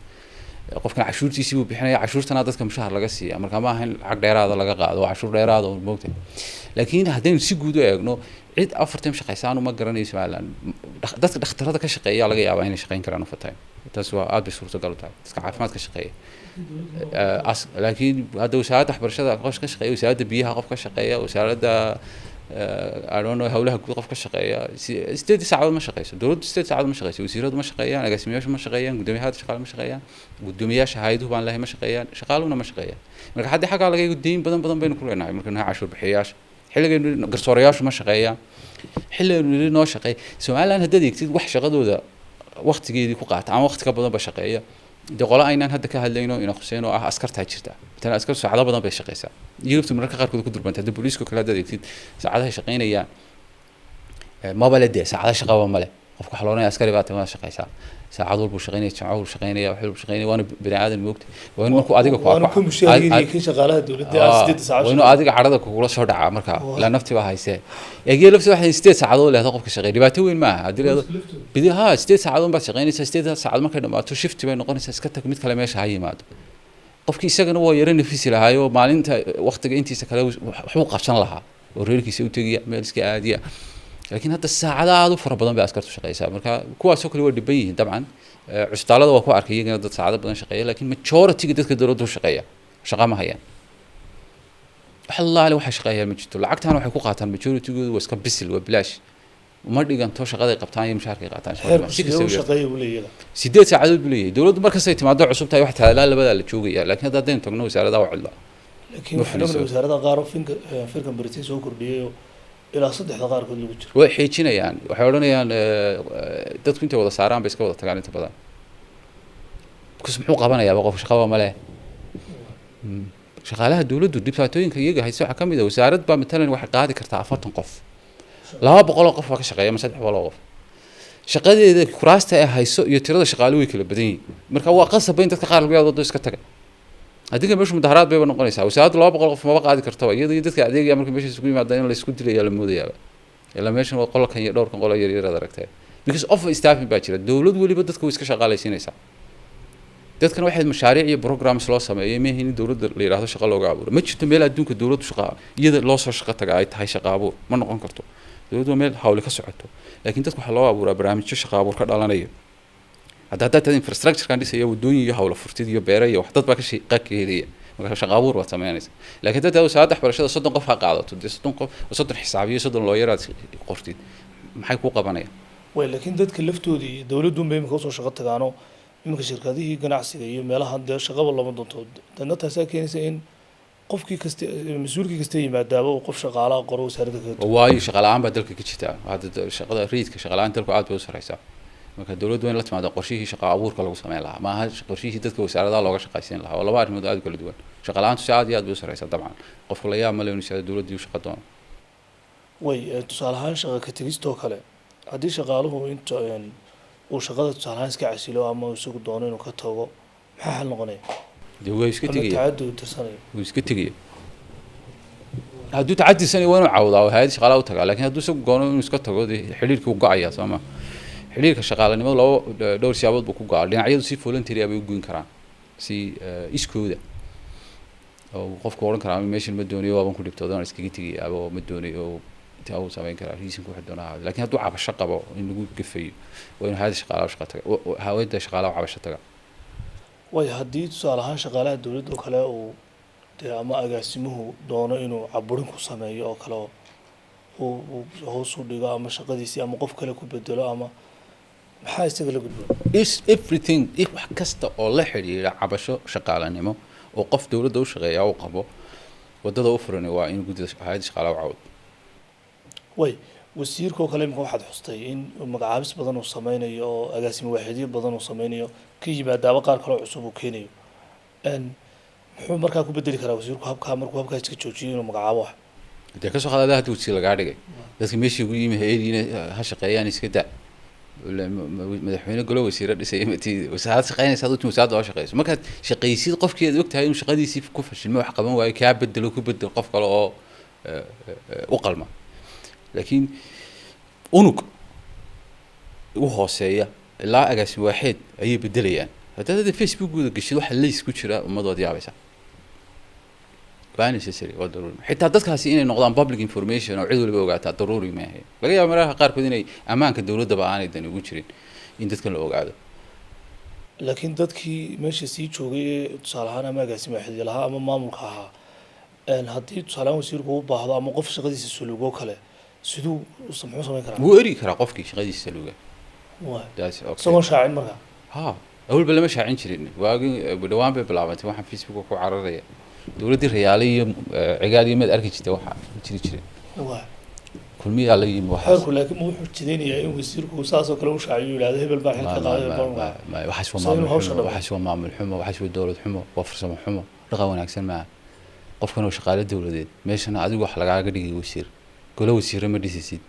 Qofkan cashuurtiisii buu bixinaya, cashuurtana dadka mushahar laga siiya, marka ma aha in lacag dheeraada laga qaado, waa cashuur dheeraada oo moogtahay. Laakiin haddaynu si guud u eegno, cid overtime shaqaysa anu ma garanayo Somaliland. Dadka dhakhtarada ka shaqeeya laga yaabaa inay shaqayn karaan overtime, taas waa aad bay suurtagal u tahay, dadka caafimaad ka shaqeeya. Laakiin hadda wasaaradda waxbarashada qof ka shaqeeya, wasaaradda biyaha qof ka shaqeeya, wasaaradda I don't know howlaha guud qof ka shaqeeya, 8 saacadood ma shaqeyso. Dowladdu 8 saacadood ma shaqeyso, wasiiradu ma shaqeeyaan, agaasimayaashu ma shaqeeyaan, guddoomiyaha shaqaale ma shaqeeyaan, guddoomiyaasha hay'aduhu baan lehay ma shaqeeyaan, shaqaaluhuna ma shaqeeyaan. Marka haddii xaggaa laga eego deyn badan badan baynu ku leenahay marka nahay cashuur bixiyayaasha. Xilligaynu garsoorayaashu ma shaqeeyaan, xilligaynu nidhi noo shaqeey. Somaliland haddaad eegtid wax shaqadooda waqtigeedii ku qaata ama waqti ka badan ba shaqeeya, dee qolo aynaan hadda ka hadlayno ina khuseen oo ah askartaa jirta. Matalan askartu saacado badan bay shaqeysaa, Yurubtu mararka qaarkood ku durbanta. Hadda booliiska kale haddaad eegtid saacadahay shaqeynayaan, maba le dee saacado shaqaba male. Qofka waxaa la oranaya askari baa tahay, waad shaqeysaa, saacad walbuu shaqeynaya, jamco buu shaqeynaya, wax walbuu shaqeynaya, waana bini aadan moogta. Waa in markuu adiga ku waana arko ka mushaariyiin kii shaqaalaha dowladda aan 8 saacadood waa inuu adiga cadhada kugula soo dhacaa marka ilaa nafti baa haysee eegyo lafti. Waxay 8 saacadood leehdo qofka shaqeeya dhibaato weyn maaha haddii leedo bidi ha 8 saacadood baad shaqeynaysaa, 8 saacadood markay dhamaato shifti bay noqonaysaa, iska tag, mid kale meesha ha yimaado. Qofkii isagana waa yaro nafisi lahaayoo maalinta waqtiga intiisa kale waxbuu qabsan lahaa oo reerkiisa u tegiya, meel iska aadiya. Laakiin hadda saacada aad u fara badan bay askartu shaqeysaa, marka kuwaasoo kale waa dhiban yihiin dabcan. Cusbitaalada waa ku arkay iyagana dad saacado badan shaqeeya, laakiin majority-ga dadka dowladda u shaqeeya shaqa ma hayaan. Wax allaale waxay shaqeeyaan ma jirto. Lacagtaana waxay ku qaataan majority-goodu waa iska bisil, waa bilaash, uma dhiganto shaqaday qabtaan iyo mushaharkay qaataan. Xeerku Si sidee kasta u u yarto. shaqeeya buu leeyahay? 8 saacadood buu leeyahay. Dowladdu markastay timaado cusub tahay wax tahay ilaa labadaa la joogaya, laakiin hadda haddaynu tagno wasaaradaha waa cidla. Laakiin Ma waxaan ognahay fuliso. wasaaradaha qaar oo finka firkan baritiin soo kordhiyay oo ilaa 3-da qaarkood lagu jiro. Way xiijinayaan, waxay odhanayaan dadku intay wada saaraan bay iska wada tagaan inta badan, because muxuu qabanayaaba qof shaqaba ma leh. Shaqaalaha dowladdu dhibaatooyinka iyaga hayse waxaa ka mid ah wasaarad baa matalan waxay qaadi kartaa 40 qof, 200 oo qof baa ka shaqeeya ama 300 oo qof. Shaqadeeda, kuraasta ay hayso iyo tirada shaqaale way kala badan yihiin. Marka waa qasaba in dadka qaar lagu yaado iska taga. Haddii kale meeshu mudaharaad bayba noqonaysaa. Wasaaraddu 200 qof maba qaadi kartaba, iyada iyo dadka adeegaya marka meesha isugu yimaadaan in la isku dilaya la moodayaaba. Ilaa meeshan waa qolkan iyo dhowrkan qolo yar yar aad aragtee, because of staffing baa jira. Dowlad weliba dadka way iska shaqaalaysiinaysaa. Dadkan waxay mashaariic iyo programs loo sameeyay maaha in dowladda la yidhaahdo shaqo looga abuuro. Ma jirto meel adduunka dowladdu shaqa iyada loo soo shaqo taga ay tahay shaqa abuur, ma noqon karto. Dowladdu waa meel hawle ka socoto, laakiin dadku waxaa loo abuuraa barnaamijyo shaqa abuur ka dhalanayo. Hadda haddaad tahay infrastructure-kan dhisaya, waddooyin iyo hawlo furtid iyo beero iyo wax, dad baa ka shaqa ka helaya, marka shaqa abuur baad samaynaysa. Laakiin haddaad tahay wasaaradda waxbarashada 30 qof ha qaadato, dee 30 qof, 30 xisaabiyo, 30 looyar aad qortid, maxay kuu qabanayaan? Way, laakiin dadka laftoodii dowladduun bay imika usoo shaqo tagaano. Iminka shirkadihii ganacsiga iyo meelaha dee shaqaba lama doonto. Dadna taasaa keenaysa in qofkii kasta, mas-uulkii kasta yimaadaaba uu qof shaqaalaha qoro wasaaradda kaga. Waayo shaqa la-aan baa dalka ka jirta hadda. Shaqada rate-ka shaqa la-aan dalku aad bay u sareysaa. Marka dowladdu waa in la timaado qorshihii shaqa abuurka lagu sameyn lahaa, maaha qorshihii dadka wasaaradaha looga shaqaysiin lahaa. Waa laba arrimood aad u kala duwan. Shaqa la-aantu si aad iyo aad bay u sareysaa. Dabcan qofku la yaab male inuu yidhahdo dowladdii u shaqa doono. Way, tusaale ahaan shaqa ka tegistoo kale, haddii shaqaaluhu inta uu shaqada tusaale ahaan iska casilo ama isagu doono inuu ka tago, maxaa xal noqonaya? Dee waa iska ama tegaya. Tacaddi uu tirsanayo. Wuu iska tegaya. Hadduu tacadisanayo waa inuu cawdaa oo hay'ad shaqaalaha u tagaa. Laakiin hadduu isagu goono inuu iska tago, dee xidhiirkii wuu go-ayaa, soo ma? Xidhiirka shaqaalanimadu laba dhowr siyaabood buu ku go-aa. Dhinacyadu si voluntary ah bay u goyn karaan, si iskooda, oo qofku odhan karaa meeshan ma doonayo, waaban ku dhibtoodan, waan iskaga tegaya, aba ma doonayo, oo intaa uu samayn karaa reasonka wuxuu doonaa ahaado. Laakiin hadduu cabasho qabo in lagu gafayo, waa inuu hay'adda shaqaalaha u shaqa taga, hay'adda shaqaalaha u cabasho taga. Way, haddii tusaale ahaan shaqaalaha dowladda oo kale uu dee ama agaasimuhu doono inuu caburin ku sameeyo oo kale, oo uu hoos u dhigo ama shaqadiisii ama qof kale ku bedelo, ama maxaa isaga la gudbo? Is everything if wax kasta oo la xidhiidha cabasho shaqaalanimo oo qof dowladda u shaqeeya uu qabo, wadada u furan waa in guddida hay'adda shaqaalaha u cawdo. Way, wasiirka oo kale imika waxaad xustay in magacaabis badan uu sameynayo oo agaasimo waaxidyo badan uu sameynayo, ka yimaadaaba qaar kaloo cusub uu keenayo. Muxuu markaa ku bedeli karaa wasiirku habkaa markuu habkaa iska joojiyo inuu magacaabo wax? Dee kasoo qaad hadda wasiir lagaa dhigay, dadka meeshii ugu yimi hay'adiina ha shaqeeyaan, iska da. Madaxweyne golo wasiiro dhisay mati wasaarad shaqeynaysa haduu wasaaradda oo shaqeyso. Markaad shaqaysid, qofkii aad ogtahay inuu shaqadiisii ku fashilmay, wax qaban waayo, kaa bedelo, ku bedel qof kale oo u qalma. Laakiin unug u hooseeya ilaa agaasim waaxeed ayay bedelayaan. Haddaad hadda Facebookooda geshid, waxa lays ku jira ummadood yaabaysa. Waa necessary, waa daruuri xitaa dadkaasi inay noqdaan public information oo cid waliba ogaataa, daruuri maaha. Laga yaaba mararka qaarkood inay ammaanka dowladdaba aanay dan ugu jirin in dadkan la ogaado. Laakiin dadkii meesha sii joogay ee tusaale ahaan ama agaasimo waaxidyo lahaa ama maamulka ahaa, haddii tusaale ahaan wasiirku u baahdo ama qof shaqadiisa sulugo kale, siduu muxuu samayn karaa? Wuu eri karaa qofkii shaqadiisa saluuga. Waay. That's okay. Isagoon shaacin markaa? Ha, awalba lama shaacin jirin. Waagii dhawaan bay bilaabantay waxaan Facebooka ku cararaya. Dowladdii Rayaale iyo Cigaal iyo maad arki jirtay waxa jiri jiray. Waay. Kulmiyaa la yimi waxaas. Xeerku laakiin ma wuxuu jidaynayaa in wasiirku saasoo kale u shaaciyo, yidhahdo hebel baan xilka qaaday, hebel baan magacaabay? Waxaas waa Soo inuu maamul hawsha xumo. dhabo. Waxaas waa maamul xumo, waxaas waa dowlad xumo, waa farsamo xumo, dhaqan wanaagsan maaha. Qofkan oo shaqaale dowladeed, meeshana adigu wax lagaaga dhigay wasiir, golo wasiire ma dhisisid.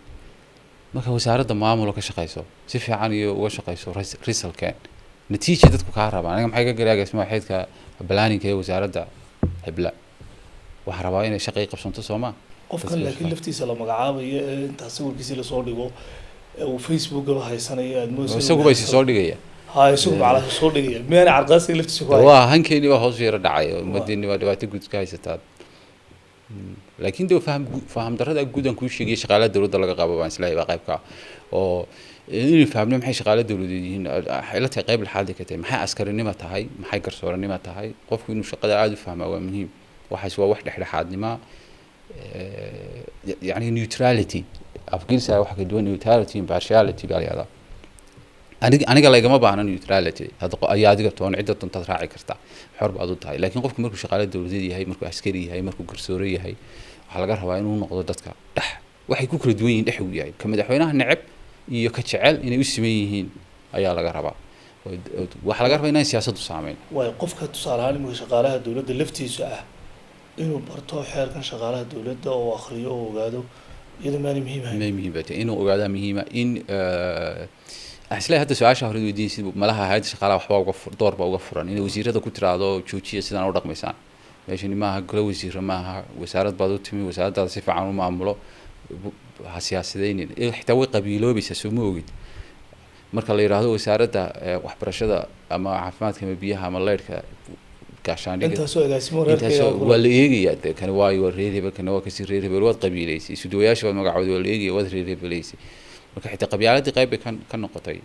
Marka wasaaradda maamulo ka shaqayso si fiican iyo uga shaqayso, resultkeen natiija dadku kaa rabaan. Aniga maxay ka galay agaasima xeedka planning ee wasaaradda hebla? Waxaan rabaa inay shaqay qabsanto, soo ma? Qofkan Dadka laakiin laftiisa la magacaabayo ee intaa sawirkiisii lasoo dhigo ee uu Facebookaba haysanayo, aad moodaysa inuu Isagu ba isi soo dhigaya. Ha, isagu macalaha soo dhigaya, miyaana carqaasiga laftiisa ku hay? Waa hankeeni baa hoos u yaro dhacay oo ummadeenni baa dhibaato guud ka haysataa. Laakiin de faham darrada guud aan kuu sheegaya shaqaalaha dowladda laga qabo baan isleeyahay baa qayb ka ah, oo inaynu fahamno maxay shaqaale dowladeed yihiin, waxay la tahay qayb lixaad ka tahay maxay askarinimo tahay, maxay garsooranimo tahay. Qofku inuu shaqada aada u fahmaa waa muhiim. Waxaas waa wax dhexdhexaadnima, yacni neutrality afgirsa waxa ka duwan, neutrality, impartiality baa la yihahdaa. Aniga laygama baahna neutrality hadda, ayaa adiga toon cidda doontaad raaci kartaa, xor baad u tahay. Laakiin qofku markuu shaqaale dowladeed yahay, markuu askari yahay, markuu garsoore yahay, waxaa laga rabaa inuu noqdo dadka dhex, waxay ku kala duwan yihiin dhex uu yahay. Ka madaxweynaha neceb iyo ka jecel inay u siman yihiin ayaa laga rabaa. Waxaa laga rabaa inaan siyaasaddu saameyn. Waayo, qofka tusaale ahaan iminka shaqaalaha dowladda laftiisa ah inuu barto xeerkan shaqaalaha dowladda oo akhriyo oo ogaado, iyada maanay muhiim ahayn? May, muhiim bay tahay inuu ogaadaa, muhiima in Isla hadda su-aasha hore weydiinaysid, malaha hay'adda shaqaalaha waxbaa uga door baa uga furan inay wasiirada ku tiraahdo joojiya sidaan u dhaqmaysaan. Meeshani maaha golo wasiiro, maaha wasaarad baad u timi, wasaaraddaada si fiican u maamulo, ha siyaasadeynin. Xitaa way qabiiloobaysaa, soo ma ogid? Marka la yidhaahdo wasaaradda waxbarashada ama caafimaadka ama biyaha ama leydhka, gaashaandhiga, intaasoo agaasimo intaasoo reerkayga waa la eegayaa dee, kani waayo waa reer hebel, kani waa kasii reer hebel. Waad qabiilaysay, isuduwayaasha baad magacooda, waa la eegaya, waad reer hebelaysay. Marka xitaa qabyaaladii qayb bay ka noqotay.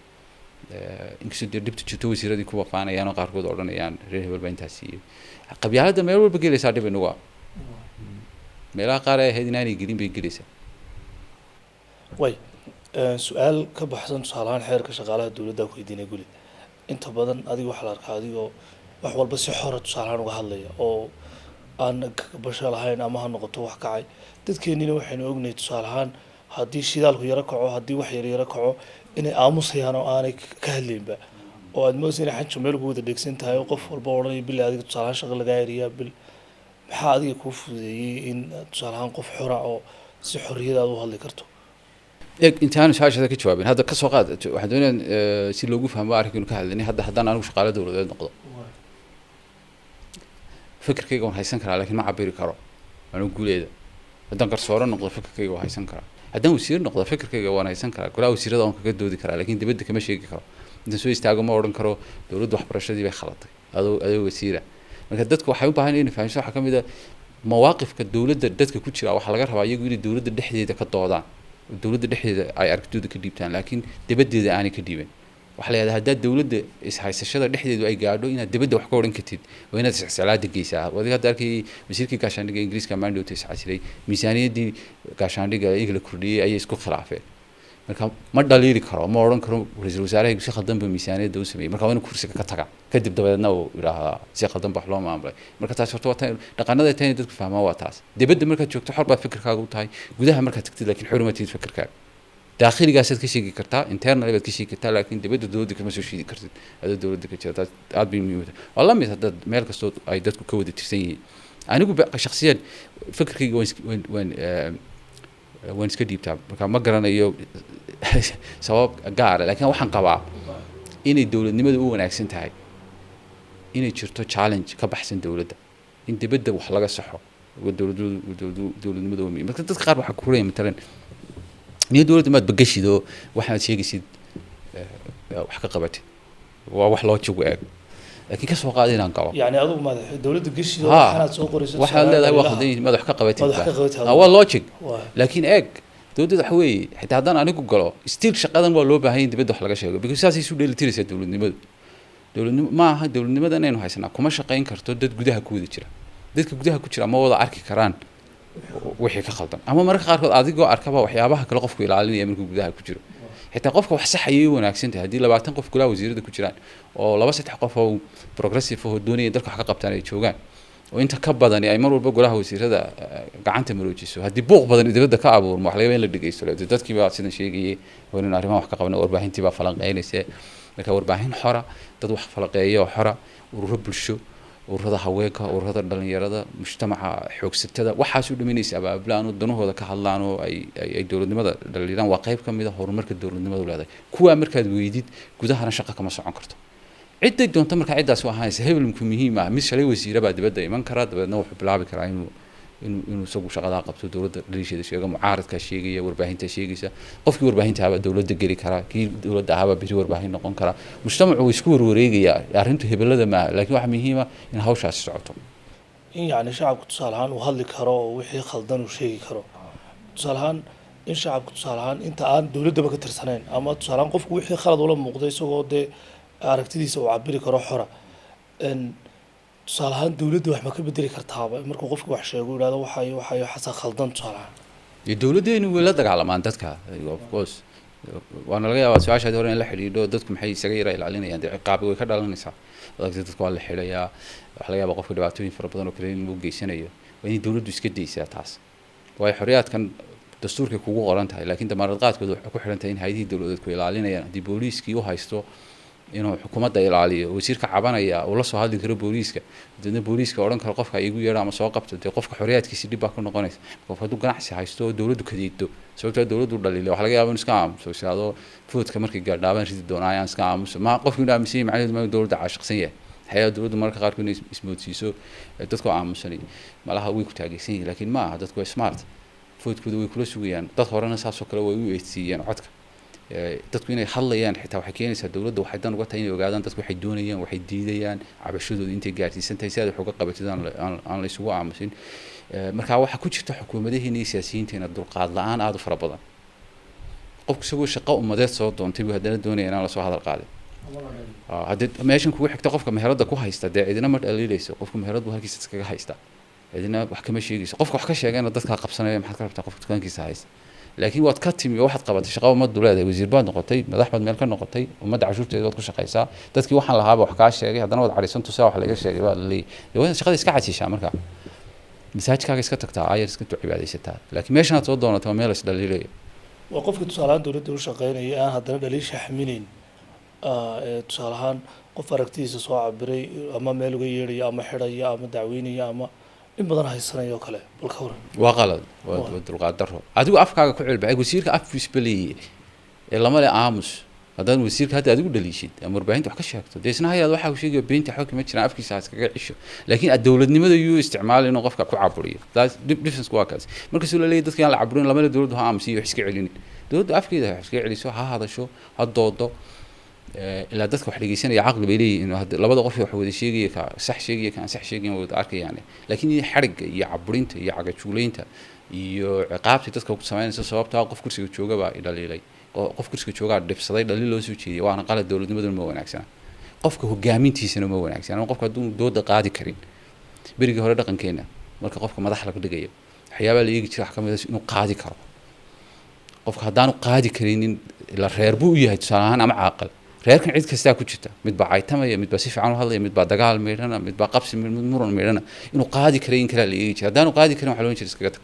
Inkastoo dee dhibta jirto, wasiiradii ku wafaanayaan oo qaarkood odhanayaan reer hebel baa intaas siiyey. Qabyaaladda meel walba gelaysaa, dhib inagu ah, meelaha qaar ay ahayd inaanay gelin bay gelaysaa. Way su-aal ka baxsan tusaale ahaan xeerka shaqaalaha dowladda ku weydiinay guli. Inta badan adiga waxaa la arkaa adigoo wax walba si xora tusaale ahaan uga hadlaya oo aan kabasho lahayn, ama ha noqoto wax kacay. Dadkeenina waxaynu ognahay tusaale ahaan haddii shidaalku yaro kaco, haddii wax yar yaro kaco, inay aamusayaan oo aanay ka hadlaynba, oo aad moodaysa inay xanjo meel ku wada dhegsan tahay oo qof walba odhanaya bil adiga tusaale ahaan shaqa lagaa eriyaa bil. Maxaa adiga kuu fududeeyey in tusaale ahaan qof xora oo si xorriyad aad u hadli karto? Eeg, intaanu su-aashaada ka jawaabin, hadda ka soo qaad, waxaan doonayaa si loogu fahmo arrinkaynu ka hadlaynay. Hadda haddaan anigu shaqaale dowladeed noqdo, fikirkayga waan haysan karaa, laakiin ma cabiri karo anigu guuleeda. Haddaan garsoore noqdo, fikirkayga waan haysan karaa. Haddaan wasiir noqdo, fikirkayga waan haysan karaa, golaha wasiirada waan kaga doodi karaa, laakiin dibadda kama sheegi karo. Intaan soo istaago ma odhan karo dowladda waxbarashadii bay khalatay adoo adoo wasiira. Marka dadku waxay u baahan inay fahamso, waxaa ka mid ah mawaaqifka dowladda dadka ku jira, waxaa laga rabaa iyagu inay dowladda dhexdeeda ka doodaan, dowladda dhexdeeda ay aragtidooda ka dhiibtaan, laakiin dibaddeeda aanay ka dhiiban. Waxaa la yidhahdaa haddaad dowladda ishaysashada dhexdeedu ay gaadho inaad dibadda wax ka odhan kartid, waa inaad isiclaada geysaa. Adiga hadda arkayay wasiirkii gaashaandhigga Ingiriiska mandate iscasilay, miisaaniyaddii gaashaandhigga iyaga la kordhiyey ayay isku khilaafeen. Marka ma dhaliili karo, ma odhan karo ra-iisul wasaaraha si khaldan ba miisaaniyadda u sameeyey. Marka waa inuu kursiga ka taga kadib, dabadeedna uu yidhaahdaa si khaldan ba wax loo maamulay. Marka taas horta waa tan dhaqanada tan dadku fahmaan, waa taas. Dibadda markaad joogto xor baad fikirkaaga u tahay, gudaha markaad tagtid laakiin xor uma tihid. Fikirkaaga daakhligaasaad ka sheegi kartaa, internal baad ka sheegi kartaa, laakiin dibadda dowladda kama soo sheegi kartid adoo dowladda ka jira. Taas aad bay muhiim u tahay. Waa la mid haddaad meel kastoo ay dadku ka wada tirsan yihiin. Anigu shakhsiyan fikirkayga waan iska dhiibtaa. Marka ma garanayo sabab gaara, laakiin waxaan qabaa inay dowladnimada u wanaagsan tahay inay jirto challenge ka baxsan dowladda, in dibadda wax laga saxo. Dowladnimada waa muhiim. Marka dadka qaar waxaa ku leeyahay, matalan, niyo dowladda maad bagashid oo waxaad sheegaysid wax ka qabatid, waa wax logic u eeg. Laakiin ka soo qaada inaan galo Yacni adigu maad dowladda geshid oo Ha. waxaanaad soo qorayso waxaad leedahay waa khaldan yihiin, maad wax ka qabatid maad wax ka ba. qabatid. Waa logic. Waa. Laakiin eeg, dowladda waxa weeye xitaa haddaan anigu galo, still shaqadan waa loo baahan yahay in dibadda wax laga sheego, because saasay isu dheelitiraysaa dowladnimadu. Dowladnimo ma aha dowladnimada inaynu haysanaa kuma shaqayn karto dad gudaha ku wada jira. Dadka gudaha ku jira ma wada arki karaan wixii ka khaldan, ama mararka qaarkood adigoo arkaba waxyaabaha kale qofku ilaalinaya markuu gudaha ku jiro. Xitaa qofka wax saxayay u wanaagsan tahay haddii 20 qof golaha wasiirada ku jiraan oo laba saddex qof oo progressive oo doonaya dalka wax ka qabtaan ay joogaan, oo inta ka badani ay mar walba golaha wasiirada gacanta maroojiso, haddii buuq badan dibadda ka abuurmo, wax laga yaabaa in la dhegeysto. Dee dadkii baa sidan sheegayay, waa inaynu arrimaha wax ka qabno. Warbaahintii baa falanqeynaysa. Marka warbaahin xora, dad wax falanqeeya oo xora, ururo bulsho, ururada haweenka, ururada dhalinyarada, mujtamaca xoogsatada, waxaas u dhaminaysa abaabulaan oo danahooda ka hadlaan oo ay dowladnimada dhaliilaan, waa qayb ka mid a horumarka dowladnimadu leedahay. Kuwaa markaad weydid, gudahana shaqa kama socon karto. Cidday doonto markaa ciddaas u ahaanaysa hebelku muhiim ah. Mid shalay wasiira baa dibadda iman kara, dabeedna wuxuu bilaabi karaa inuu isagu shaqadaa qabto, dowladda dhaliisheeda sheego, mucaaradkaa sheegaya, warbaahintaa sheegaysa. Qofkii warbaahinta ahaabaa dowladda geli karaa, kii dowladda ahaabaa beri warbaahin noqon karaa. Mujtamacu wuu isku warwareegayaa. Arrintu hebelada maaha, laakiin waxaa muhiim ah in hawshaasi socoto. In yacni shacabku tusaale ahaan uu hadli karo oo wixii khaldan uu sheegi karo. Tusaale ahaan in shacabku tusaale ahaan inta aan dowladdaba ka tirsanayn, ama tusaale ahaan qofku wixii khalad ula muuqday isagoo dee aragtidiisa uu cabiri karo xora. Tusaale ahaan dowladda wax ma ka bedeli kartaaba markuu qofku wax sheego, yidhahdo waxa iyo waxa iyo waxaasaa khaldan, tusaale ahaan? Iyo dowladdeenu way la dagaalamaan dadka, of course. Waana laga yaabaa su-aashaadi hore in la xidhiidho, dadku maxay isaga yara ilaalinayaan? Dee ciqaabi way ka dhalanaysaa. Adagta dadka waa la xidhayaa, waxaa laga yaabaa qofka dhibaatooyin fara badan oo kale in loo geysanayo. Waa inay dowladdu iska daysaa taas, waayo xorriyaadkan dastuurkay kugu qoran tahay, laakiin damaanad qaadkooda waxay ku xidhan tahay in hay'adihii dowladeed ku ilaalinayaan. Haddii booliiskii u haysto Inuu xukuumadda ilaaliyo, wasiirka cabanaya uu la soo hadli karo booliiska, dabeedna booliiska odhan karo qofka igu yeedho ama soo qabto, dee qofka xorriyaadkiisi dhib baa ku noqonaysa. Qof hadduu ganacsi haysto oo dowladdu kadeedo, sababtoo dowladdu dhaliilay, waxaa laga yaaba inuu iska aamuso, isiraado foodka markay gaadhaabaan ridi doonaa, ayaan iska aamuso. Ma qofku inuu aaminsan yahay macnaheedu ma dowladda caashiqsan yahay. Waxyaaba dowladdu mararka qaarkood inay ismoodsiiso dadkoo aamusanay malaha way ku taageysan yihiin, laakiin ma aha. Dadku waa smart, foodkooda way kula sugayaan. Dad horena saasoo kale way u eedsiiyeen codka. Dadku inay hadlayaan xitaa waxay keenaysaa dowladda waxay dan uga tahay inay ogaadaan dadku waxay doonayaan, waxay diidayaan, cabashadooda intay gaarsiisan tahay, si aad wax uga qabatid aan la isugu aamusin. Marka waxaa ku jirta xukuumadaheena iyo siyaasiyiinteena dulqaad la-aan aada u fara badan. Qofku isagoo shaqo ummadeed soo doontay buu haddana doonaya inaan lasoo hadal qaadin. Haddii meeshan kugu xigta qofka meherada ku haysta, dee cidina ma dhaliilayso. Qofku meherad buu halkiisa iskaga haystaa, cidina wax kama sheegayso. Qofka wax ka sheegayna dadkaa qabsanaya, maxaad ka rabtaa qofka dukaankiisa haysta? Laakiin waad ka timi oo waxaad qabatay shaqo ummaddu leedahay, wasiir baad noqotay, madax baad meel ka noqotay, ummadda cashuurteeda waad ku shaqaysaa. Dadkii waxaan lahaaba wax kaa sheegay, haddana waad cadhaysan tusaa wax laga sheegay baa la leeyahy. Dee waa inaad shaqada iska casishaa, markaa masaajkaaga iska tagtaa, ayar iska cibaadaysataa, laakiin meeshanaad soo doonata waa meel is dhaliilayo. Waa qofkii tusaale ahaan dowladda u shaqeynaya aan haddana dhaliisha xaminayn, tusaale ahaan qof aragtidiisa soo cabiray ama meel uga yeedhaya ama xidhaya ama dacweynaya ama in badan haysanaya oo kale, bal ka waran? Waa qalad, waa dulqaad daro. Adigu afkaaga ku celbacay, wasiirka afkiisba leeyahay ee lama le aamus. Haddaad wasiirka hadda adigu dhaliishid ama warbaahinta wax ka sheegto, dee isna hayaad waxa uu sheegayo beenta xog ma jiraan, afkiisa ha iskaga cisho. Laakiin dowladnimada yuu isticmaali inuu qofka ku caburiyo? Taas difference waa kaas. Markasuu la leeyahy dadka aan la caburin, lama le dowladdu ha aamusiyo wax iska celinin. Dowladdu afkeeda wax iskaga celiso, ha hadasho, ha doodo. Ilaa dadka wax dhegeysanaya caqli bay leeyihiin. Labada qof wax wada sheegaya, ka sax sheegaya, ka aan sax sheegayn, way wada arkayaan. Laakiin xadhigga iyo caburinta iyo cagajuulaynta iyo ciqaabta dadka ku samaynaysa sababtaa qof kursiga jooga baa dhaliilay, qof kursiga joogaa dhibsaday dhaliil loo soo jeediyay, waana qalad. Dowladnimaduna ma wanaagsana, qofka hogaamintiisana ma wanaagsana. Qofka hadduu dooda qaadi karin, berigii hore dhaqankeena marka qofka madax laga dhigayo waxyaabaa la eegi jiray wax ka mid ah inuu qaadi karo. Qofka haddaanu qaadi karinin, ila reer buu u yahay tusaale ahaan ama caaqil, reerkan cid kastaa ku jirta, mid baa caytamaya, mid baa si fiican u hadlaya, mid baa dagaal miidhana, mid baa qabsi, mid muran miidhana. Inuu qaadi karay in kalaa la eegi jiray. Haddaanu qaadi karin waxaa loo jiray iskaga tag,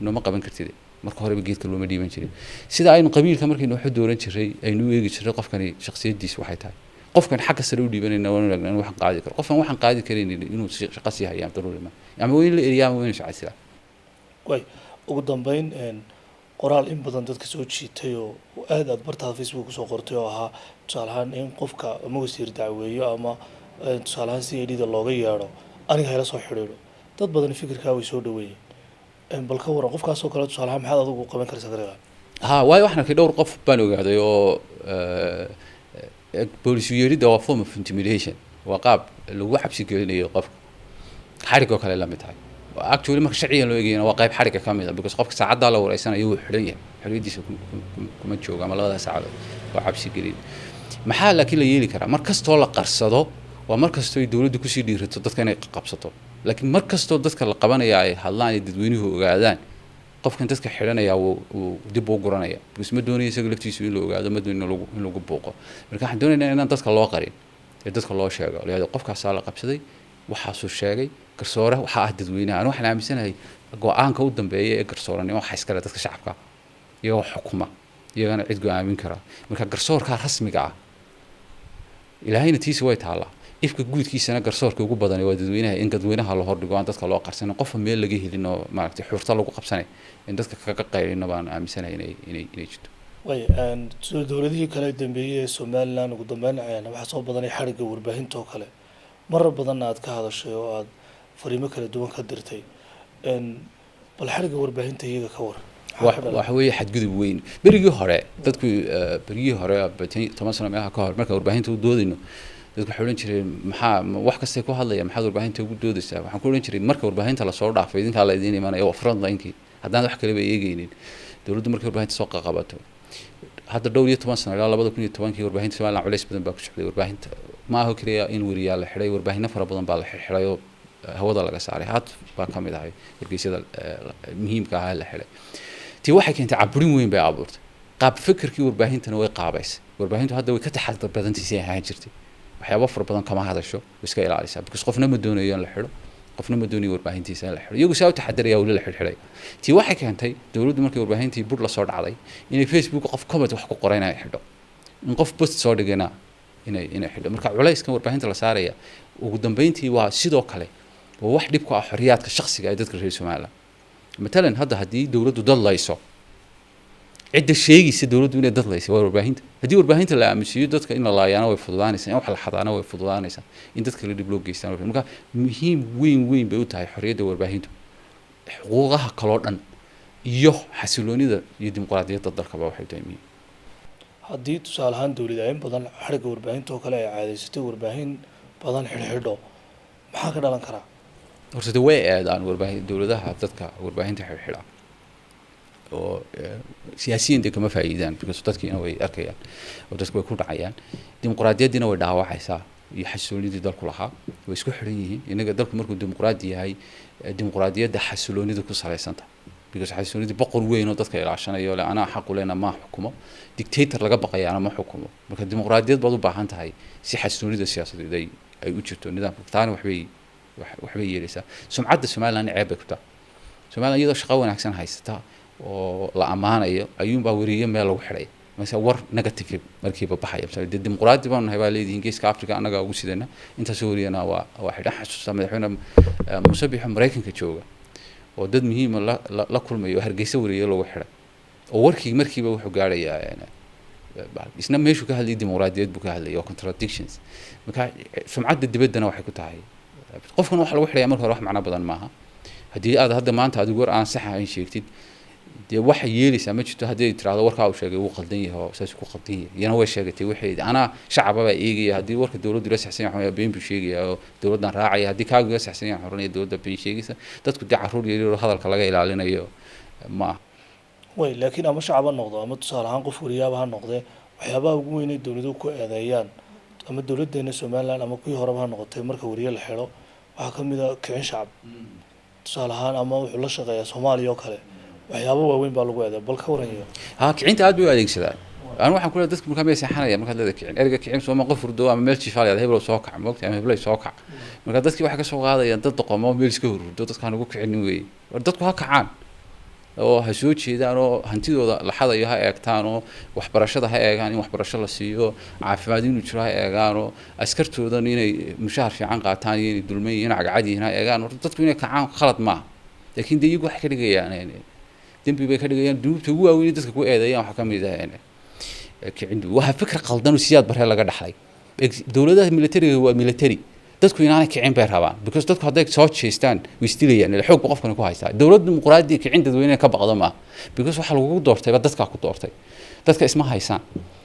nooma qaban kartid. Marka horeba geedka looma dhiiban jirin. Sida aynu qabiilka markaynu waxu dooran jiray aynu u eegi jiray qofkani shakhsiyadiisa waxay tahay, qofkan xagga sare u dhiibanayna waanu eegnaa inuu waxaan qaadi karo. Qofkan waxaan qaadi karaynin inuu shaqo sii hayaa daruuri ma ama waa in la eriyaa ama waa inuu socodsilaa. Way ugu dambeyn, qoraal in badan dadka soo jiitay oo aad aad bartaada Facebook kusoo qortay oo ahaa tusaale ahaan in qofka ama wasiir dacweeyo ama tusaale ahaan CID da looga yeedho, aniga hayla soo xidhiidho, dad badan fikirkaa way soo dhaweeyeen. Bal ka waran qofkaasoo kale, tusaale ahaan maxaad adigu qaban karaysaa dariiqa? Ha, waayo waxaan arkay dhowr qof baan ogaaday oo boolis yeeridda waa form of intimidation, waa qaab lagu xabsi gelinayo qofka, xarig oo kale la mid tahay. Actually marka sharcigan loo eegayana waa qayb xarigga ka mid ah, because qofka saacaddaa la wareysanayo wuu xidhan yahay, xorriyaddiisa kuma joogo ama labada saacadood, waa xabsi gelin. Maxaa laakiin la yeeli karaa? Mar kastoo la qarsado waa mar kastoo ay dowladdu kusii dhiirato dadka inay qabsato. Laakiin mar kastoo dadka la qabanaya ay hadlaan ay dadweynuhu ogaadaan, qofkan dadka xidhanaya wuu dib u guranaya, because ma doonayo isaga laftiisu in la ogaado, ma doonayo in lagu buuqo. Marka waxaan doonaynaa inaan dadka loo qarin ee dadka loo sheego, la yidhahdo qofkaasaa la qabsaday, waxaasuu sheegay. Garsoore waxaa ah dadweynaha. Anu waxaan aaminsanahay go-aanka u dambeeya ee garsooranimo waxa iskale dadka shacabka, iyagoo xukuma, iyagana cid go-aamin kara. Marka garsoorkaa rasmiga ah Ilaahayna tiisa way taallaa, ifka guudkiisana garsoorka ugu badani waa dadweynaha. In dadweynaha la hordhigo, aan dadka loo qarsanin, qofa meel laga helin oo maaragtay xurta lagu qabsanay in dadka kaga qaylino baan aaminsanahay inay jirto. Way dowladihii kale dambeeyey ee Somaliland ugu dambeyn waxaa soo badanay xadhigga warbaahinta oo kale, marar badanna aad ka hadashay oo aad fariimo kala duwan ka dirtay. Bal xadhigga warbaahinta iyaga ka waran? Waxa weeye xadgudub weyn. Berigii hore dadku, berigii hore 10 sano meelaha ka hor, marka warbaahinta u doodayno dadku waxay odhan jireen maxaa wax kastay ku hadlaya, maxaad warbaahinta ugu doodaysaa? Waxaan ku odhan jiray marka warbaahinta lasoo dhaafay idinkaa la idiin imanaya, waa front line-kii, haddaan wax kaleba eegeynin dowladdu markay warbaahinta soo qaqabato. Hadda dhowr iyo toban sano ilaa 2010-kii warbaahinta Somaliland culays badan baa ku socday. Warbaahinta ma aho keliya in weriyaa la xidhay, warbaahino fara badan baa la xidhay oo hawada laga saaray. Had baa ka mid ahay wargeysyada muhiimka ahaa la xidhay. Tii waxay keentay caburin weyn bay abuurtay, qaab fikirkii warbaahintana way qaabaysay. Warbaahintu hadda way ka taxadar badantahay si ay ahaan jirtay, waxyaabo fara badan kama hadasho, way iska ilaalisaa, because qofna ma doonayo in la xidho, qofna ma doonayo warbaahintiisa in la xidho. Iyagu saa u taxadaraya weli la xidhxidhay. Tii waxay keentay dowladdu markay warbaahintii bur lasoo dhacday inay Facebook qof comment wax ku qorayna ay xidho, in qof post soo dhigayna inay xidho. Marka culayskan warbaahinta la saaraya ugu dambeyntii waa sidoo kale waa wax dhib ku ah xorriyaadka shakhsiga ee dadka reer Somaliland. Matalan hadda haddii dowladdu dad layso, cidda sheegaysa dowladdu inay dad laysa waa warbaahinta. Haddii warbaahinta la aaminsiiyo, dadka in la laayaana way fududaanaysaa, in wax la xadaana way fududaanaysaa, in dadka la dhib loo geystaan. Marka muhiim weyn weyn bay u tahay xorriyadda warbaahintu xuquuqaha kaloo dhan iyo xasiloonida iyo dimuqraadiyadda dalkaba waxay tahay muhiim. Haddii tusaale ahaan dowlad in badan xadhigga warbaahinta oo kale ay caadeysatay, warbaahin badan xidhxidho, maxaa ka dhalan karaa? Horta de way eedaan warbaahin dowladaha dadka warbaahinta xidhxidha oo siyaasiyiin dee kama faa'iidaan, because dadkiina way arkayaan oo dadku way ku dhacayaan, dimuqraadiyaddiina way dhaawacaysaa iyo xasiloonidii dalku lahaa. Way isku xidhan yihiin. Innaga dalku markuu dimuqraadi yahay, dimuqraadiyadda xasiloonidu ku salaysanta, because xasiloonidii boqor weyn oo dadka ilaashanayo le anaa xaqu lena ma xukumo, dictator laga baqayaana ma xukumo. Marka dimuqraadiyad baad u baahan tahay si xasiloonida siyaasadeed ay u jirto nidaamka. Taana waxbay yeelaysaa sumcadda Somaliland. Ceeb bay ku tahay Somaliland iyadoo shaqo wanaagsan haysata oo la ammaanayo ayuunbaa weriye meel lagu xidhay mase war negative markiiba baxaya. Masale dee dimuqraadi baanu nahay baa leedihiin, Geeska Africa annagaa ugu sidana, intaasoo weriyana waa xidhan. Xasuustaa madaxweyne Muuse Biixi Maraykanka jooga oo dad muhiima la kulmayo oo Hargeysa weriye lagu xidhay, oo warkii markiiba wuxuu gaarayaa isna meeshuu ka hadlayay dimuqraadiyad buu ka hadlayay, oo contradictions. Marka sumcadda dibaddana waxay ku tahay qofkan waxa lagu xidhaya marka hore wax macno badan maaha. Haddii aad hadda maanta adigu war aan sax ahayn sheegtid, dee waxay yeelaysaa ma jirto. Haddii ay tiraahdo warkaa uu sheegay wuu qaldan yahay oo saas ku qaldan yahay, iyana way sheegatay waxeedi, anaa shacaba baa eegaya. Haddii warka dowladdu la saxsan yahay, waxaa been buu sheegaya oo dowladdan raacaya. Haddii kaagu la saxsan yahay, waxaan oranaya dowladda been sheegaysa. Dadku dee carruur yar yar oo hadalka laga ilaalinayo ma aha. Way, laakiin ama shacab ha noqdo ama tusaale ahaan qof wariyaaba ha noqdee, waxyaabaha ugu weyn ay dowladuhu ku eedeeyaan, ama dowladdeena Somaliland ama kuwii horeba ha noqotay, marka wariye la xidho waxaa ka mid a kicin shacab tusaale ahaan, ama wuxuu la shaqeeyaa Soomaaliya oo kale. Waxyaabo waaweyn baa lagu eedeeya. Bal ka waran iyo Ha, kicinta aad bay u adeegsadaan. Anu waxaan ku leeyahay dadku markaa miyay seexanaya markaad leedahay kicin? Ereyga kicin sooma qof hurdo ama meel jiifaalaya, heblow soo kac moogta ama heblay soo kac. Marka dadkii waxay ka soo qaadayaan dad doqomo meel iska hurdo, dadkaan ugu kicinin weeye. War dadku ha kacaan oo ha soo jeedaan oo hantidooda la xadayo ha eegtaan oo waxbarashada ha eegaan in waxbarasho la siiyo, caafimaad inuu jiro ha eegaan, oo askartoodan inay mushahar fiican qaataan iyo inay dulman yihiin, cagcad yihiin ha eegaan. Horta dadku inay kacaan khalad maaha, laakiin dee iyagu waxay ka dhigayaan dembi bay ka dhigayaan. Dunuubta ugu waaweyn dadka ku eedeeyaan waxaa ka mid ah kicin. Waa fikir qaldan oo Siyaad Barre laga dhaxlay. Dowladaha militariga waa military, dadku inaanay kicin bay rabaan, because dadku hadday soo jeestaan way isdilayaan, ila xoog ba qofkani ku haystaa. Dowlad dimuqraadi kicin dadweyne ka baqdo maaha, because waxa lagugu doortayba dadkaa ku doortay. Dadka isma haysaan,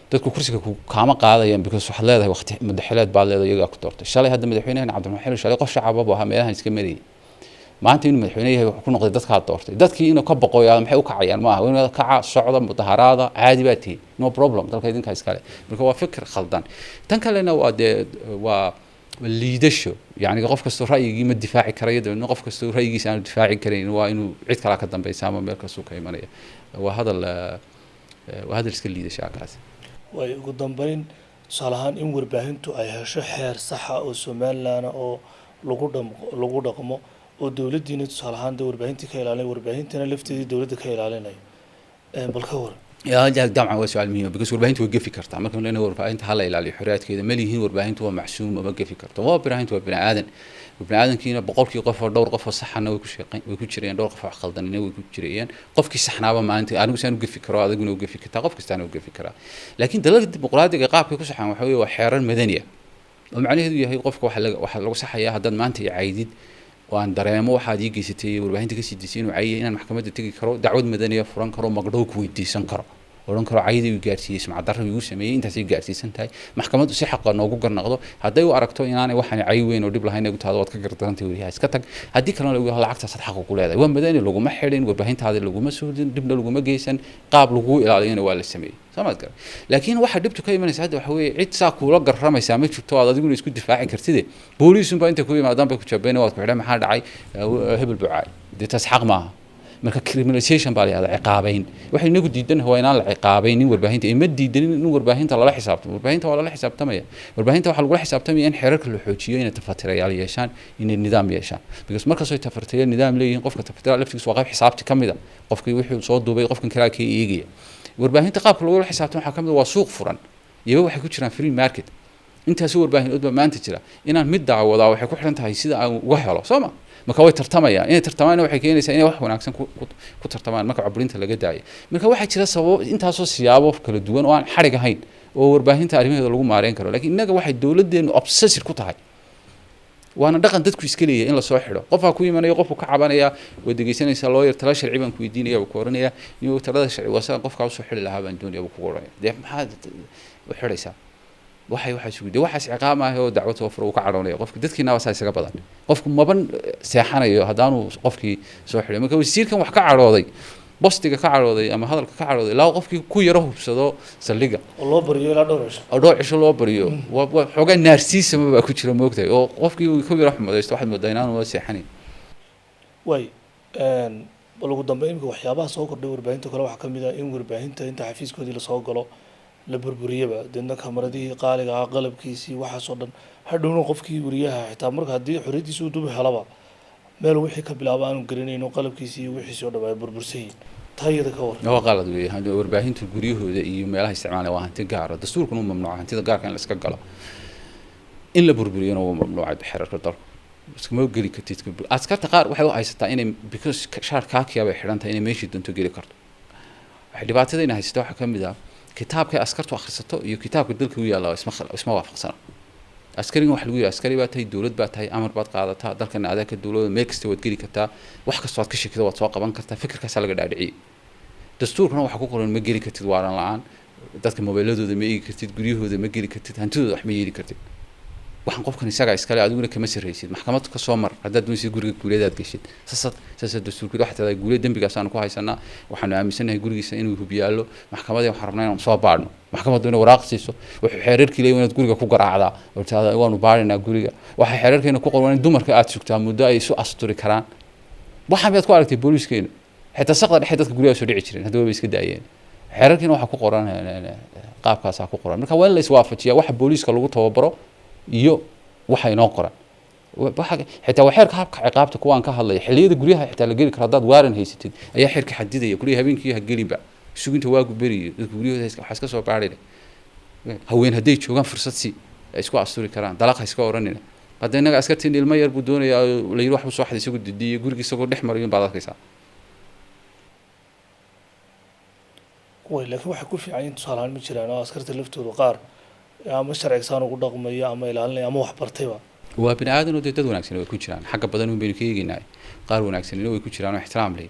dadku kursiga kaama qaadayaan, because waxaad leedahay waqti mudaxileed baad leedahay, iyagaa ku doortay. Shalay hadda madaxweynahan Cabdiraxmaan Xilo shalay qof shacaba buu ahaa, meelahan iska marayay. Maanta inuu madaxweyne yahay wuxuu ku noqday dadkaa doortay. Dadkii inuu ka baqo yaa maxay u kacayaan maaha. Waa inaad kaca socda mudaharaada, caadi baa tihi, no problem, dalka idinkaa iskale. Marka waa fikir khaldan. Tan kalena waa dee waa liidasho, yacni qof kastoo ra'yigii ma difaaci karayo, dabeedna qof kastoo ra'yigiisa aanu difaaci karayn waa inuu cid kalaa ka dambeysa ama meel kastuu ka imanaya. Waa hadal iska liidashaa kaasi. Way, ugu dambeyn tusaale ahaan in warbaahintu ay hesho xeer saxa oo Somaliland oo lagu dhaqmo oo dowladdiina tusaale ahaan dee warbaahintii ka ilaalinay, warbaahintana lafteedii dowladda ka ilaalinayo, bal ka waran? Dabcan waa su-aal muhiim, because warbaahintu way gefi kartaa. Marka leenahay warbaahinta hala ilaaliyo xorriyaadkeeda, ma lihiin warbaahintu waa macsuum, ma gefi karto. Waa warbaahintu waa bini aadan, bini aadankiina 100kii qof oo dhowr qof oo saxana way ku shaqeyn way ku jirayaan, dhowr qof oo khaldanina way ku jirayaan. Qofkii saxnaaba maalinta anigu saan u gefi karo, adiguna u gefi kartaa, qof kastaana u gefi karaa. Laakiin dalalka dimuqraadiga qaabkay ku saxaan waxa weeye waa xeerar madani ah, oo macnaheedu yahay qofka waxaa lagu saxayaa haddaad maanta i caydid oo aan dareemo waxaad ii geysatay warbaahinta kasii disay inuu cayay, inaan maxkamadda tegi karo, dacwad madaniya furan karo, magdhow ku weydiisan karo, odhan karo cayda uu gaarsiiyey, sumcad darro igu sameeyey, intaasay gaarsiisan tahay. Maxkamaddu si xaqa noogu garnaqdo. Hadday u aragto inaanay waxaan cay weyn oo dhib lahayn igu tahdo, waad ka gardarantay weriyaha, iska tag. Haddii kalena lagu yaho lacagtaasaad xaqa ku leedahay. Waa madani, laguma xidhin warbaahintaadi, laguma soodin, dhibna laguma geysan, qaab laguu ilaaliyana waa la sameeyey, soo maad garan? Laakiin waxa dhibtu ka imanaysa hadda waxa weeye cid saa kuula garramaysaa ma jirto aad adiguna isku difaaci kartide. Booliisunbaa intay ku yimaadaan bay ku jabeyn, waad ku xidhan, maxaa dhacay, hebel buu caay. Dee taas xaq maaha. Marka criminalization baa la yihahdaa, ciqaabeyn. Waxay inagu diidanahay waa inaan la ciqaabaynin warbaahinta. Ima diidanin in warbaahinta lala xisaabtamo. Warbaahinta waa lala xisaabtamaya. Warbaahinta waxaa lagula xisaabtamaya in xeerarka la xoojiyo, inay tafatirayaal yeeshaan, inay nidaam yeeshaan, because markastoo ay tafatirayaal nidaam leeyihiin, qofka tafatiraha laftigiisa waa qayb xisaabti ka mid a, qofkii wuxuu soo duubay qofkan kalaa ka eegaya. Warbaahinta qaabka lagula xisaabtamo waxaa ka mid a waa suuq furan, iyaba waxay ku jiraan free market. Intaasi warbaahinood baa maanta jira. Inaan mid daawadaa waxay ku xidhan tahay sida aan uga helo, soo ma? Marka way tartamayaan. Inay tartamaan waxay keenaysaa inay wax wanaagsan ku tartamaan marka caburinta laga daayo. Marka waxaa jira sababo, intaasoo siyaabo kala duwan oo aan xadhig ahayn oo warbaahinta arrimaheeda lagu maareyn karo. Laakiin innaga waxay dowladdeenu obsessive ku tahay, waana dhaqan dadku iska leeyahay, in lasoo xidho. Qofaa ku imanaya, qofku ka cabanaya, waad dhegeysanaysaa. Lawyer, tala sharci baan ku weydiinaya buu ku oranaya. Niyo, talada sharci waa sidaan qofkaa usoo xidhi lahaa baan doonaya, buu kugu oranaya. Dee maxaad u xidhaysaa? Waxay sugu dee waxaas ciqaab maaha oo dacwad soo furo, uu ka cadhoonaya qofka. Dadkiina saa isaga badan, qofku maban seexanayo haddaanu qofkii soo xidhay. Marka wasiirkan wax ka cadhooday, postiga ka cadhooday ama hadalka ka cadhooday, ilaa qofkii ku yaro hubsado saldhigga oo loo bariyo ilaa dhowr cisho. Oo dhowr cisho loo bariyo, waa xoogaa narcissism baa ku jira, moogtahay, oo qofkii uu ku yaro xumadaysto, waxaad moodaa inaanu seexanayn. Way bal ugu dambeyn, imika waxyaabaha soo kordhay warbaahinta kale waxaa kamid ah in warbaahinta inta xafiiskoodii lasoo galo la burburiyaba, deedna kamaradihii qaaliga ah, qalabkiisii, waxaasoo dhan. Hadhowna qofkii wariyaha xitaa marka haddii xorriyaddiisi uu dub helaba, meel wixii ka bilaaba aanu garanayno, qalabkiisii iyo wixiisii oo dhan ay burbursan yihiin. Taa iyada ka waran? Waa qalad weeye. Warbaahintu guryahooda iyo meelaha isticmaalaya waa hanti gaara. Dastuurkuna uu mamnuuca hantida gaarka in la iska galo, in la burburiyona waa mamnuuca. Xeerarka dalku iskama geli kartid. Askarta qaar waxay u haysataa inay, because shaar kaakiya bay xidhan tahay, inay meeshii doonto geli karto. Waxay dhibaatada inay haysato waxaa ka mid ah kitaabkay askartu akhrisato iyo kitaabka dalka u yaalla isma waafaqsana. Askarigan waxa lagu yidhi, askari baa tahay, dowlad baa tahay, amar baad qaadataa, dalkana adaa ka dowlada, meel kasta waad geli kartaa, wax kastoo aad ka sheekida waad soo qaban kartaa. Fikirkaasaa laga dhaadhiciyey. Dastuurkana waxaa ku qoran ma geli kartid waaran la-aan dadka, mobiiladooda ma eegi kartid, guryahooda ma geli kartid, hantidooda wax ma yeeli kartid. Waxaan qofkan isagaa iskale, adiguna kama sarraysid. Maxkamad ka soo mar haddaad doonaysid guriga guuleed geshid. Saasaa dastuurka waxaa tidahdaa, guuleed dembigaasaanu ku haysanaa, waxaanu aaminsanahay gurigiisa inuu hub yaallo, maxkamadii waxaan rabnaa inaanu soo baadhno. Maxkamaddu inay waraaq siiso. Wuxuu xeerarkii leeyahay inaad guriga ku garaacdaa oo tidahdaa waanu baadhaynaa guriga. Waxay xeerarkeena ku qoran waa in dumarka aad sugtaa muddo ay isu asturi karaan. Waxaa miyaad ku aragtay booliiskeenu xitaa saqda dhexe dadka guryaha soo dhici jireen? Haddaba way iska daayeen. Xeerarkiina waxaa ku qoran qaabkaasaa ku qoran. Marka waa in la iswaafajiyaa waxa booliiska lagu tababaro iyo waxa inoo qoran. Waxa xitaa waa xeerka habka ciqaabta kuwaan ka hadlaya. Xilliyada guryaha xitaa la geli karo haddaad waaran haysatid ayaa xeerka xadidaya. Guryaha habeenkii ha gelinba, suginta waagu beriyo, dadka guryahooda waxaa iska soo baadhayna. Haween hadday joogaan, fursad si ay isku asturi karaan, dalaq ha iska odhanina. Hadda innaga askartiin ilmo yar buu doonayaa oo la yidhi wax buu soo xaday, isagoo didiyo guriga isagoo dhex marayo baad arkaysaa. Way, laakiin waxay ku fiican yihiin, tusaale ahaan, ma jiraan oo askarta laftoodu qaar ama sharciga saan ugu dhaqmaya ama ilaalinaya ama wax bartayba? Waa bini aadan oo dee dad wanaagsan way ku jiraan. Xagga badan un baynu ka eegaynaa. Qaar wanaagsanina way ku jiraan oo ixtiraam leh,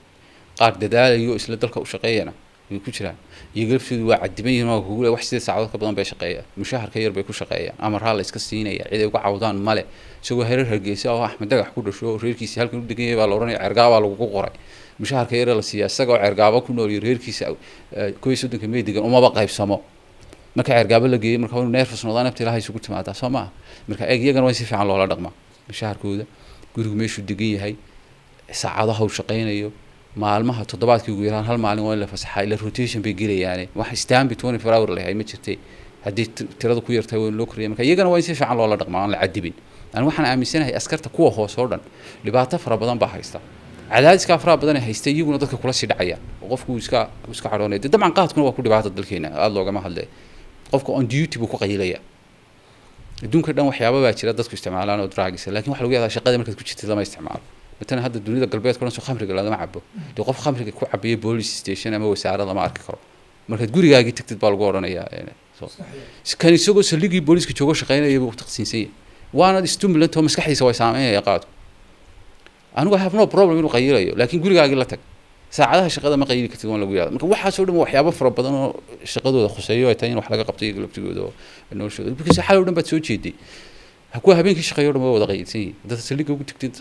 qaar dadaalayo isla dalka u shaqeeyana way ku jiraan. Iyaga laftoodu waa cadiban yihiin oo kugu wax 8 saacadood ka badan bay shaqeeyaan, mushaharka yar bay ku shaqeeyaan, amaraa la iska siinaya, cid ay uga cawdaan male. Isagoo hereer Hargeysa oo Axmed Dhagax ku dhasho oo reerkiisa halkan u degan yahay baa la oranaya Ceergaabaa lagugu qoray. Mushaharka yare la siiya isagoo Ceergaabo ku nool iyo reerkiisa 31-ka May degan umaba qaybsamo. Marka Ceergaabo la geeyey, marka waa inuu nervous noqdaa, nafta Ilaahay isugu timaadaa, soo maaha? Marka eeg, iyagana waa in si fiican loola dhaqmaa. Mushaharkooda, gurigu meeshuu degan yahay, saacadaha uu shaqaynayo, maalmaha toddobaadkii ugu yaraan hal maalin waa in la fasaxaa. Ila rotation bay gelayaane, wax standby 24 hour lehay ma jirtay. Haddii tiradu ku yartahay waa in loo kordhiya. Marka iyagana waa in si fiican loola dhaqmaa, aan la cadibin. Ani waxaan aaminsanahay askarta kuwa hoose oo dhan dhibaato fara badan baa haysta. Cadaadiskaa faraha badan ee haysta iyaguna dadka kula sii dhacaya oo qofku uu iska cadhoonaya. Dee dabcan qaadkuna waa ku dhibaata dalkeena, aada loogama hadle. Qofka on duty buu ku qayilaya. Adduunka dhan waxyaaba baa jira dadku isticmaalaan oo drugs, laakiin waxa lagu yahdaa shaqada markaad ku jirtid lama isticmaalo. Matalan hadda dunida galbeedka o dhan soo khamriga lagama cabo. Dee qof khamriga ku cabaya police station ama wasaarad lama arki karo. Markaad gurigaagii tagtid baa lagu odhanayaa. So kan isagoo saldhiggii booliiska joogo shaqaynaya buu taqsiinsan yahay, waana stimulant oo maskaxdiisa way saameynaya qaadku. Anigu I have no problem inuu qayilayo, laakiin gurigaagii la tag, saacadaha shaqada ma qayili kartid, waan lagu yihahda. Marka waxaasoo dhan waa waxyaabo fara badan oo shaqadooda khuseeyo ay tahay in wax laga qabto iyaga laftigooda oo noloshooda, because xal oo dhan baad soo jeeday. Kuwa habeenkii shaqeeyo o dhan waa wada qayilsan yihiin. Haddaad saldhigga ugu tagtid,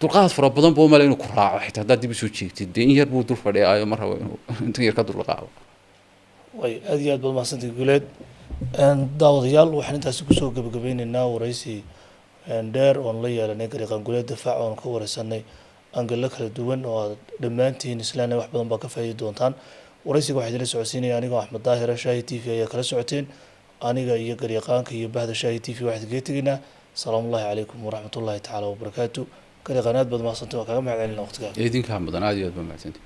dulqaad fara badan buu male inuu ku raaco. Xitaa haddaad dib usoo jeegtid, dee in yar buu dul fadhiyaayo, ma rabo inuu intan yar ka dulqaado. Way, aad iyo aad baad mahadsantay, Guuleed. Daawadayaal, waxaan intaasi kusoo gebagabeyneynaa waraysi dheer oon la yeelanay garyaqaan Guuleed Dafaac, oon ka wareysanay angalo kala duwan oo aad dhammaantiin islaana wax badan baa ka faa'iidi doontaan. Waraysiga waxaa idinla socodsiinaya anigoo Axmed Daahira. Shaahi TV ayaa kala socoteen. Aniga iyo garyaqaanka iyo bahda Shaahi TV waxaan idinkaga tegaynaa asalaamu calaykum waraxmatullahi tacaala wabarakaatu. Garyaqaan, aad baad mahadsantay, waan kaaga mahad celina waqtigaaga. Idinkaa mudan, aad iyo aad baa mahadsantay.